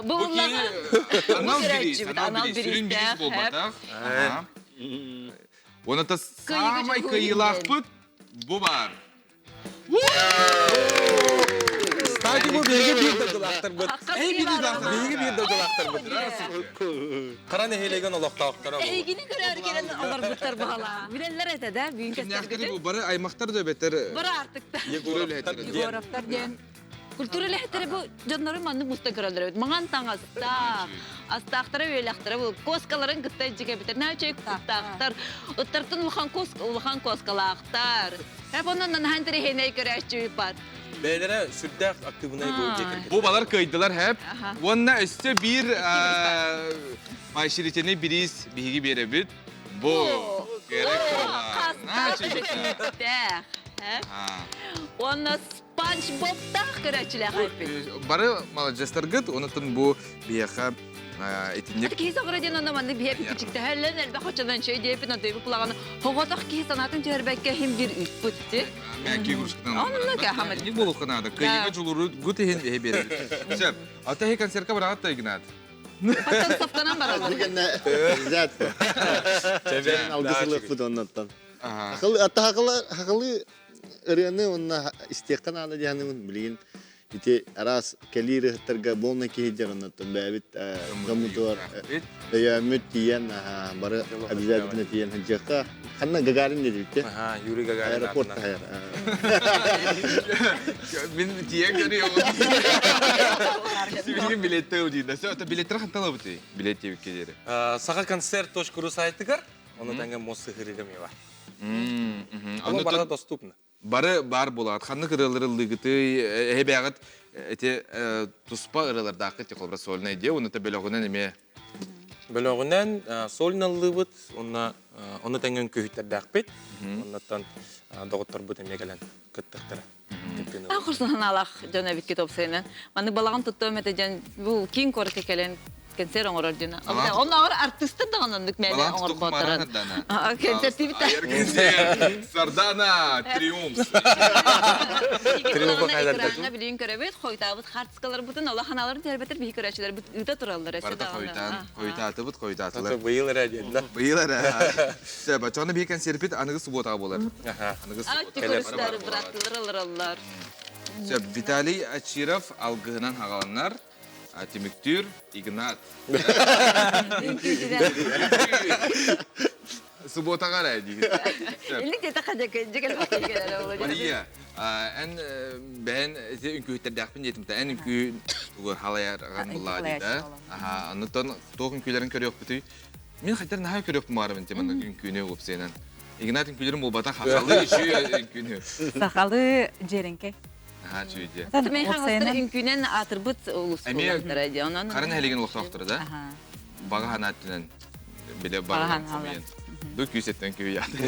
Бу анал бириис, анал бириис, сүрүн бириис буолбатах. Уонна саамай кыайыылаахпыт бу баар. Кстати, бу биһиги биир дойдулаахтарбыт. Биһиги биир дойдулаахтарбыт. Хара нэһилиэгин олохтоохторо. Эһигини көрөөр кэлэн олорбуттар баҕалаа. Билэллэр этэ да, бүгүн көстөргүтүн. Бары аймахтар да бэтэр. Бары артыктар. Егоровтар диэн. Культура үлэһиттэрэ бу дьоннору маннык муста көрөллөр эбит. Маҥан таҥастаах, астаахтара үөлэхтэрэ бу коскаларын кытта дьикэбитэр. Наачай куттаахтар. Ыттартан улахан кос улахан коскалаахтар. Эп онон наһаан интэриэһинэй көрөөччү бар. Бэйэлэрэ сүрдээх актыыбынай бу дьиэ Бу балар кыайдылар хэп. Уонна өссө биир поощрительный бириис биһиги биэрэбит. Бу керек Хаста Уонна Спанч Бобтаах көрөөччүлээх эппит. Бары маладьыастаргыт, онутун бу биһиэхэ итинник... Киһи соҕура диэн онно маннык биһиэ кичиктэһэллэн элбэх оччонон чэй диэпин отойбу пулаганы хоҕотох киһи санаатын түһэрбэккэ иһин биир ыыппыт ти. Мээки игрушкатан. Онно кэхамыт. Ник болуққа надо. Кыйыга жулуру гут иһин эһи беребит. Сөп. Ата хи концертка бараҕат та Игнат. Подтанцовканан баралар. Взятка. Алгысылыппыт оннуттан. Ата хакылы ырыаны уонна истиэххэ наада диэханыбын билигин ити араас кэлии ырыһыттарга буолна киһи дьэр оннуттан бэйэбит дьоммутугар өйөөммүт тиийэн бары обязательно тиийэн сылдьыахха ханна Гагарин диэбит Юрий Гагарин аэропорт таһайар Мин тиийэн көрүөҕүм Сибилигин билетте ылдыйда. Все, билеттер хантан ылабытый? Билет диэбиккэ диэри. Саха концерт.ру сайтыгар, ону тэҥэ Моссыһырыга эмиэ бар. Ону барыта доступно. Бары бар буолаат. Ханнык ырыалары ыллыгытый, эһэбээҕит эти туспа ырыалардааххыт холбра сольный идея, уонна бөлөҕүнэн эмиэ. Бөлөҕүнэн сольналлыыбыт, уонна ону тэҥэн күһүттэрдээхпит. Оннуттан доҕотторбут эмиэ кэлэн кыттыахтара. Хурсунаналаах дьон эбикки топсайынан. Маннык балаҕан туттуом этэ дьон бу киин куоракка кэлэн концерт оҥорор дьон. Оннооҕор артыыстар даҕаны оннук мээнэ оҥорботторун. Концертибит. Сардана триумф. Триумф экраҥҥа билигин көрөбүт, хойутаабыт хартыскаларбытын улахан тербетер биһи көрөөччүлэрбит ыыта тураллар. Барыта хойутаан, хойутаатыбыт, хойутаатылар. Быйыл эрэ диэн да. Быйыл эрэ. Сөп, оччоҕуна биһи концерпит аныгы субуотаҕа буолар. Аныгы субуота. Быраттылар алыраллар. Сөп, Виталий Ачиров алгыһынан хаҕаланар. Түмүктүүр Игнат. Субуотаҕа эрэ диир. Инник диэтэххэ дьэ Мария, эн бэйэн ити үҥкүүһүттэрдээхпин диэтим да, эн үҥкүү тугу халайарган буллаа дии да. Аха, оннуттан туох үҥкүүлэрин көрүөхпүтүй? Мин хайтар наһаа көрүөхпүн баарым инти маннык үҥкүүнү уопсайынан. Игнат үҥкүүлэрин буолбатах, сахалыы үчүгэй үҥкүүнү. Сахалыы дьиэрэҥкэй. Наһаа үчүгэй дии. Мен хаҥастар үҥкүүнэн аатырбыт улус буоллахтара дии. Онон Хара нэһилигин олохтоохторо да? Баҕа санаа өттүнэн билэ баран хомуйан. Ду күүсэттэн күүйэт.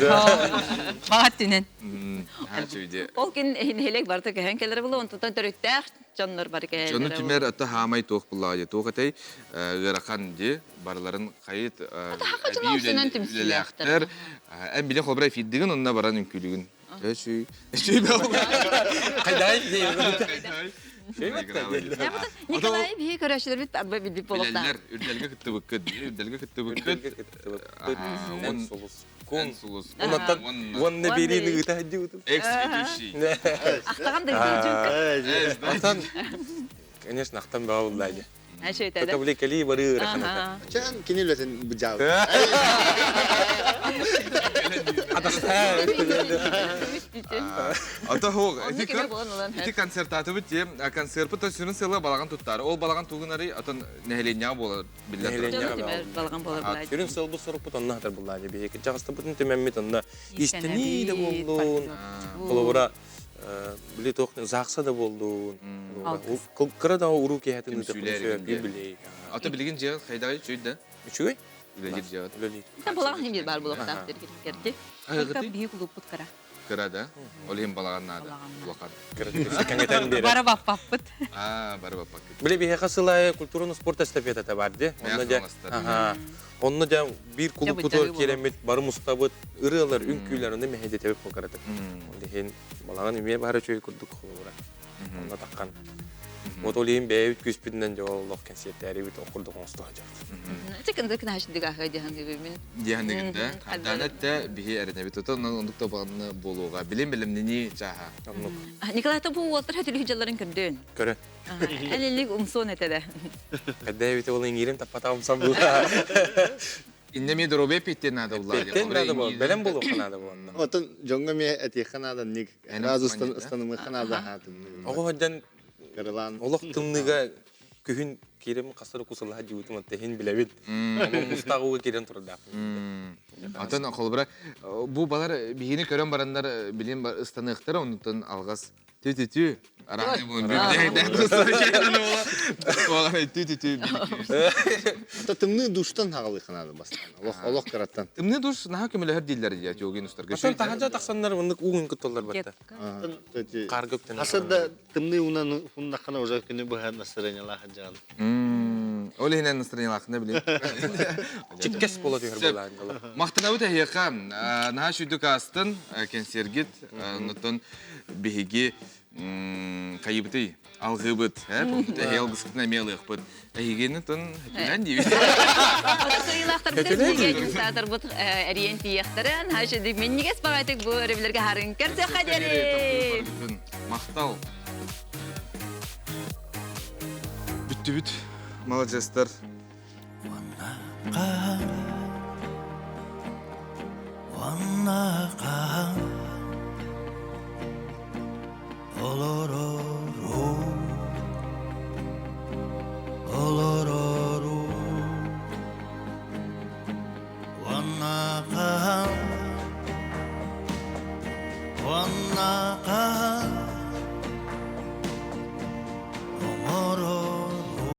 Баҕа өттүнэн. Наһаа үчүгэй дии. Ол күн нэһилиэк барыта көһөн кэлэр буолуо, онтон төрүттээх дьоннор бары кэлэллэрэ Дьону түмэр ата хаамай туох буллаҕа дии. Туох этэй ыарахан дии. Барыларын хайыт эбии үлэлээхтэр. Эн биле холбура эфирдигин онно баран үҥкүүлүгүн. Өчүй. Өчүй Хайдай Николай биһи көрөөччүлэрбит арба билбит буолуохтаах. Билэллэр, үрдэлгэ кыттыбыккыт, үрдэлгэ кыттыбыккыт. Эн сулус. Кун сулус. Оннаттан уонна бириини ыыта сылдьыбытым. Экс-ведущий. Ахтаҕан да ыыта Ахтан, конечно, ахтан баҕа буллаа дии. Только били кэлии барыы ыараханата. Чан кини үлэтин быдьаал. Ата хоох, ити концертатыбыт тиэ, концертпыт сүрүн сыала балаҕан туттар. Ол балаҕан тугунары атын нэһилиэнньэҕэ буолар биллэр. Нэһилиэнньэҕэ балаҕан буолар. Сүрүн сыалбыт сорукпут онно хатар буллааны биһиги чаҕыстыбытын түмэммит онно истэнии да буоллун. Холобура били туох заахса да буоллун. Кыра да уруу киһэтин ыытык били. Ата билигин дьиэ хайдаҕый үчүгэй да? Үчүгэй? Үлэлиир дьиэҕит. Үлэлиир. Балаҕан хим баар буолуохтаах кэрти. Биһи кулууппут кыра. Кыра да? Ол иһин балаҕан наада. Улахан. Кэҥэтэн биэрэр. Бары баппаппыт. Аа, бары баппаккыт. Били биһиэхэ сыл аайы культураны спорт эстафетата бар дии. Онно дьэ, онно дьэ биир кулууппутугар киирэммит бары мустабыт, ырыалар, үҥкүүлэр, онно мэһэйдэтэбит буолгаратык. Ол иһин балаҕан эмиэ баара үчүгэй курдук холобура. Онно таххан. Вот ол иһин бэйэбит күүспүтүнэн дьэ олох кэнсиэртээрибит ол курдук оҥосто сылдьабыт. Ити кындык наһашдыга дьаһангыбын. Дьаһангыгын да. Хардана да биһи эрэнэбит. Отон оннук да бағаны буолуоҕа. Билим билимнини чааһа. Оннук. Николай бу уолтар хөтүлү дьалларын көрдөөн. Көрө. Элилик умсуон этэ да. Кадда эбите ол иҥиирим таппата умсан була. Инне ми доробе петтен надо була. Петтен надо була. Белем болуохха надо була. Отон дьоҥҥо эмиэ этиэххэ наада ник. Сразу ыстанымыахха наада хаатым. Оҕо сылдьан Кырылаан. Олох тымныыга күһүн киирэн хастар кусалаһа дьиибитим отта иһин билэбит. Ону мустаах ууга киирэн турдаахпын. Атын холобура бу балар биһини көрөн бараннар билин ыстаныахтара оннуттан алҕас Тү-тү-тү. Арааны буолун. Тү-тү-тү. Ата тымныы душтан хаҕалыахха наада бастаан. Олох олох кыраттан. Тымныы душ наһаа көмөлөһөр дииллэр дии Тёгин устарга. Атын таһырдьа тахсаннар оннук уугун кытталлар батта. Карга үктэнэр. Аса да тымныы уунан хуннаххана уже күнү быһа настроениялаах дьаҕан. Ол иһинэн настроениялаахына билин. Чиккес буола түһэр буолаан. Махтанабыт эһиэхэ. Наһаа сүйдүк аастын кэнсиэргит. Оннуттан биһиги хайыбытый алгыыбыт эһи алгыскытын эмиэ ылыахпыт эһигини тон хөтүнэн диибит Кыайыылаахтарбыт биһиги дьуустаатарбыт эриэн тиийэхтэрэ наһаа үчүгэй минньигэс баҕайытык бу өрөбүллэргэ харын көрсүөххэ диэри махтал бүттүбүт маладьыастар Уонна хаһан олорор.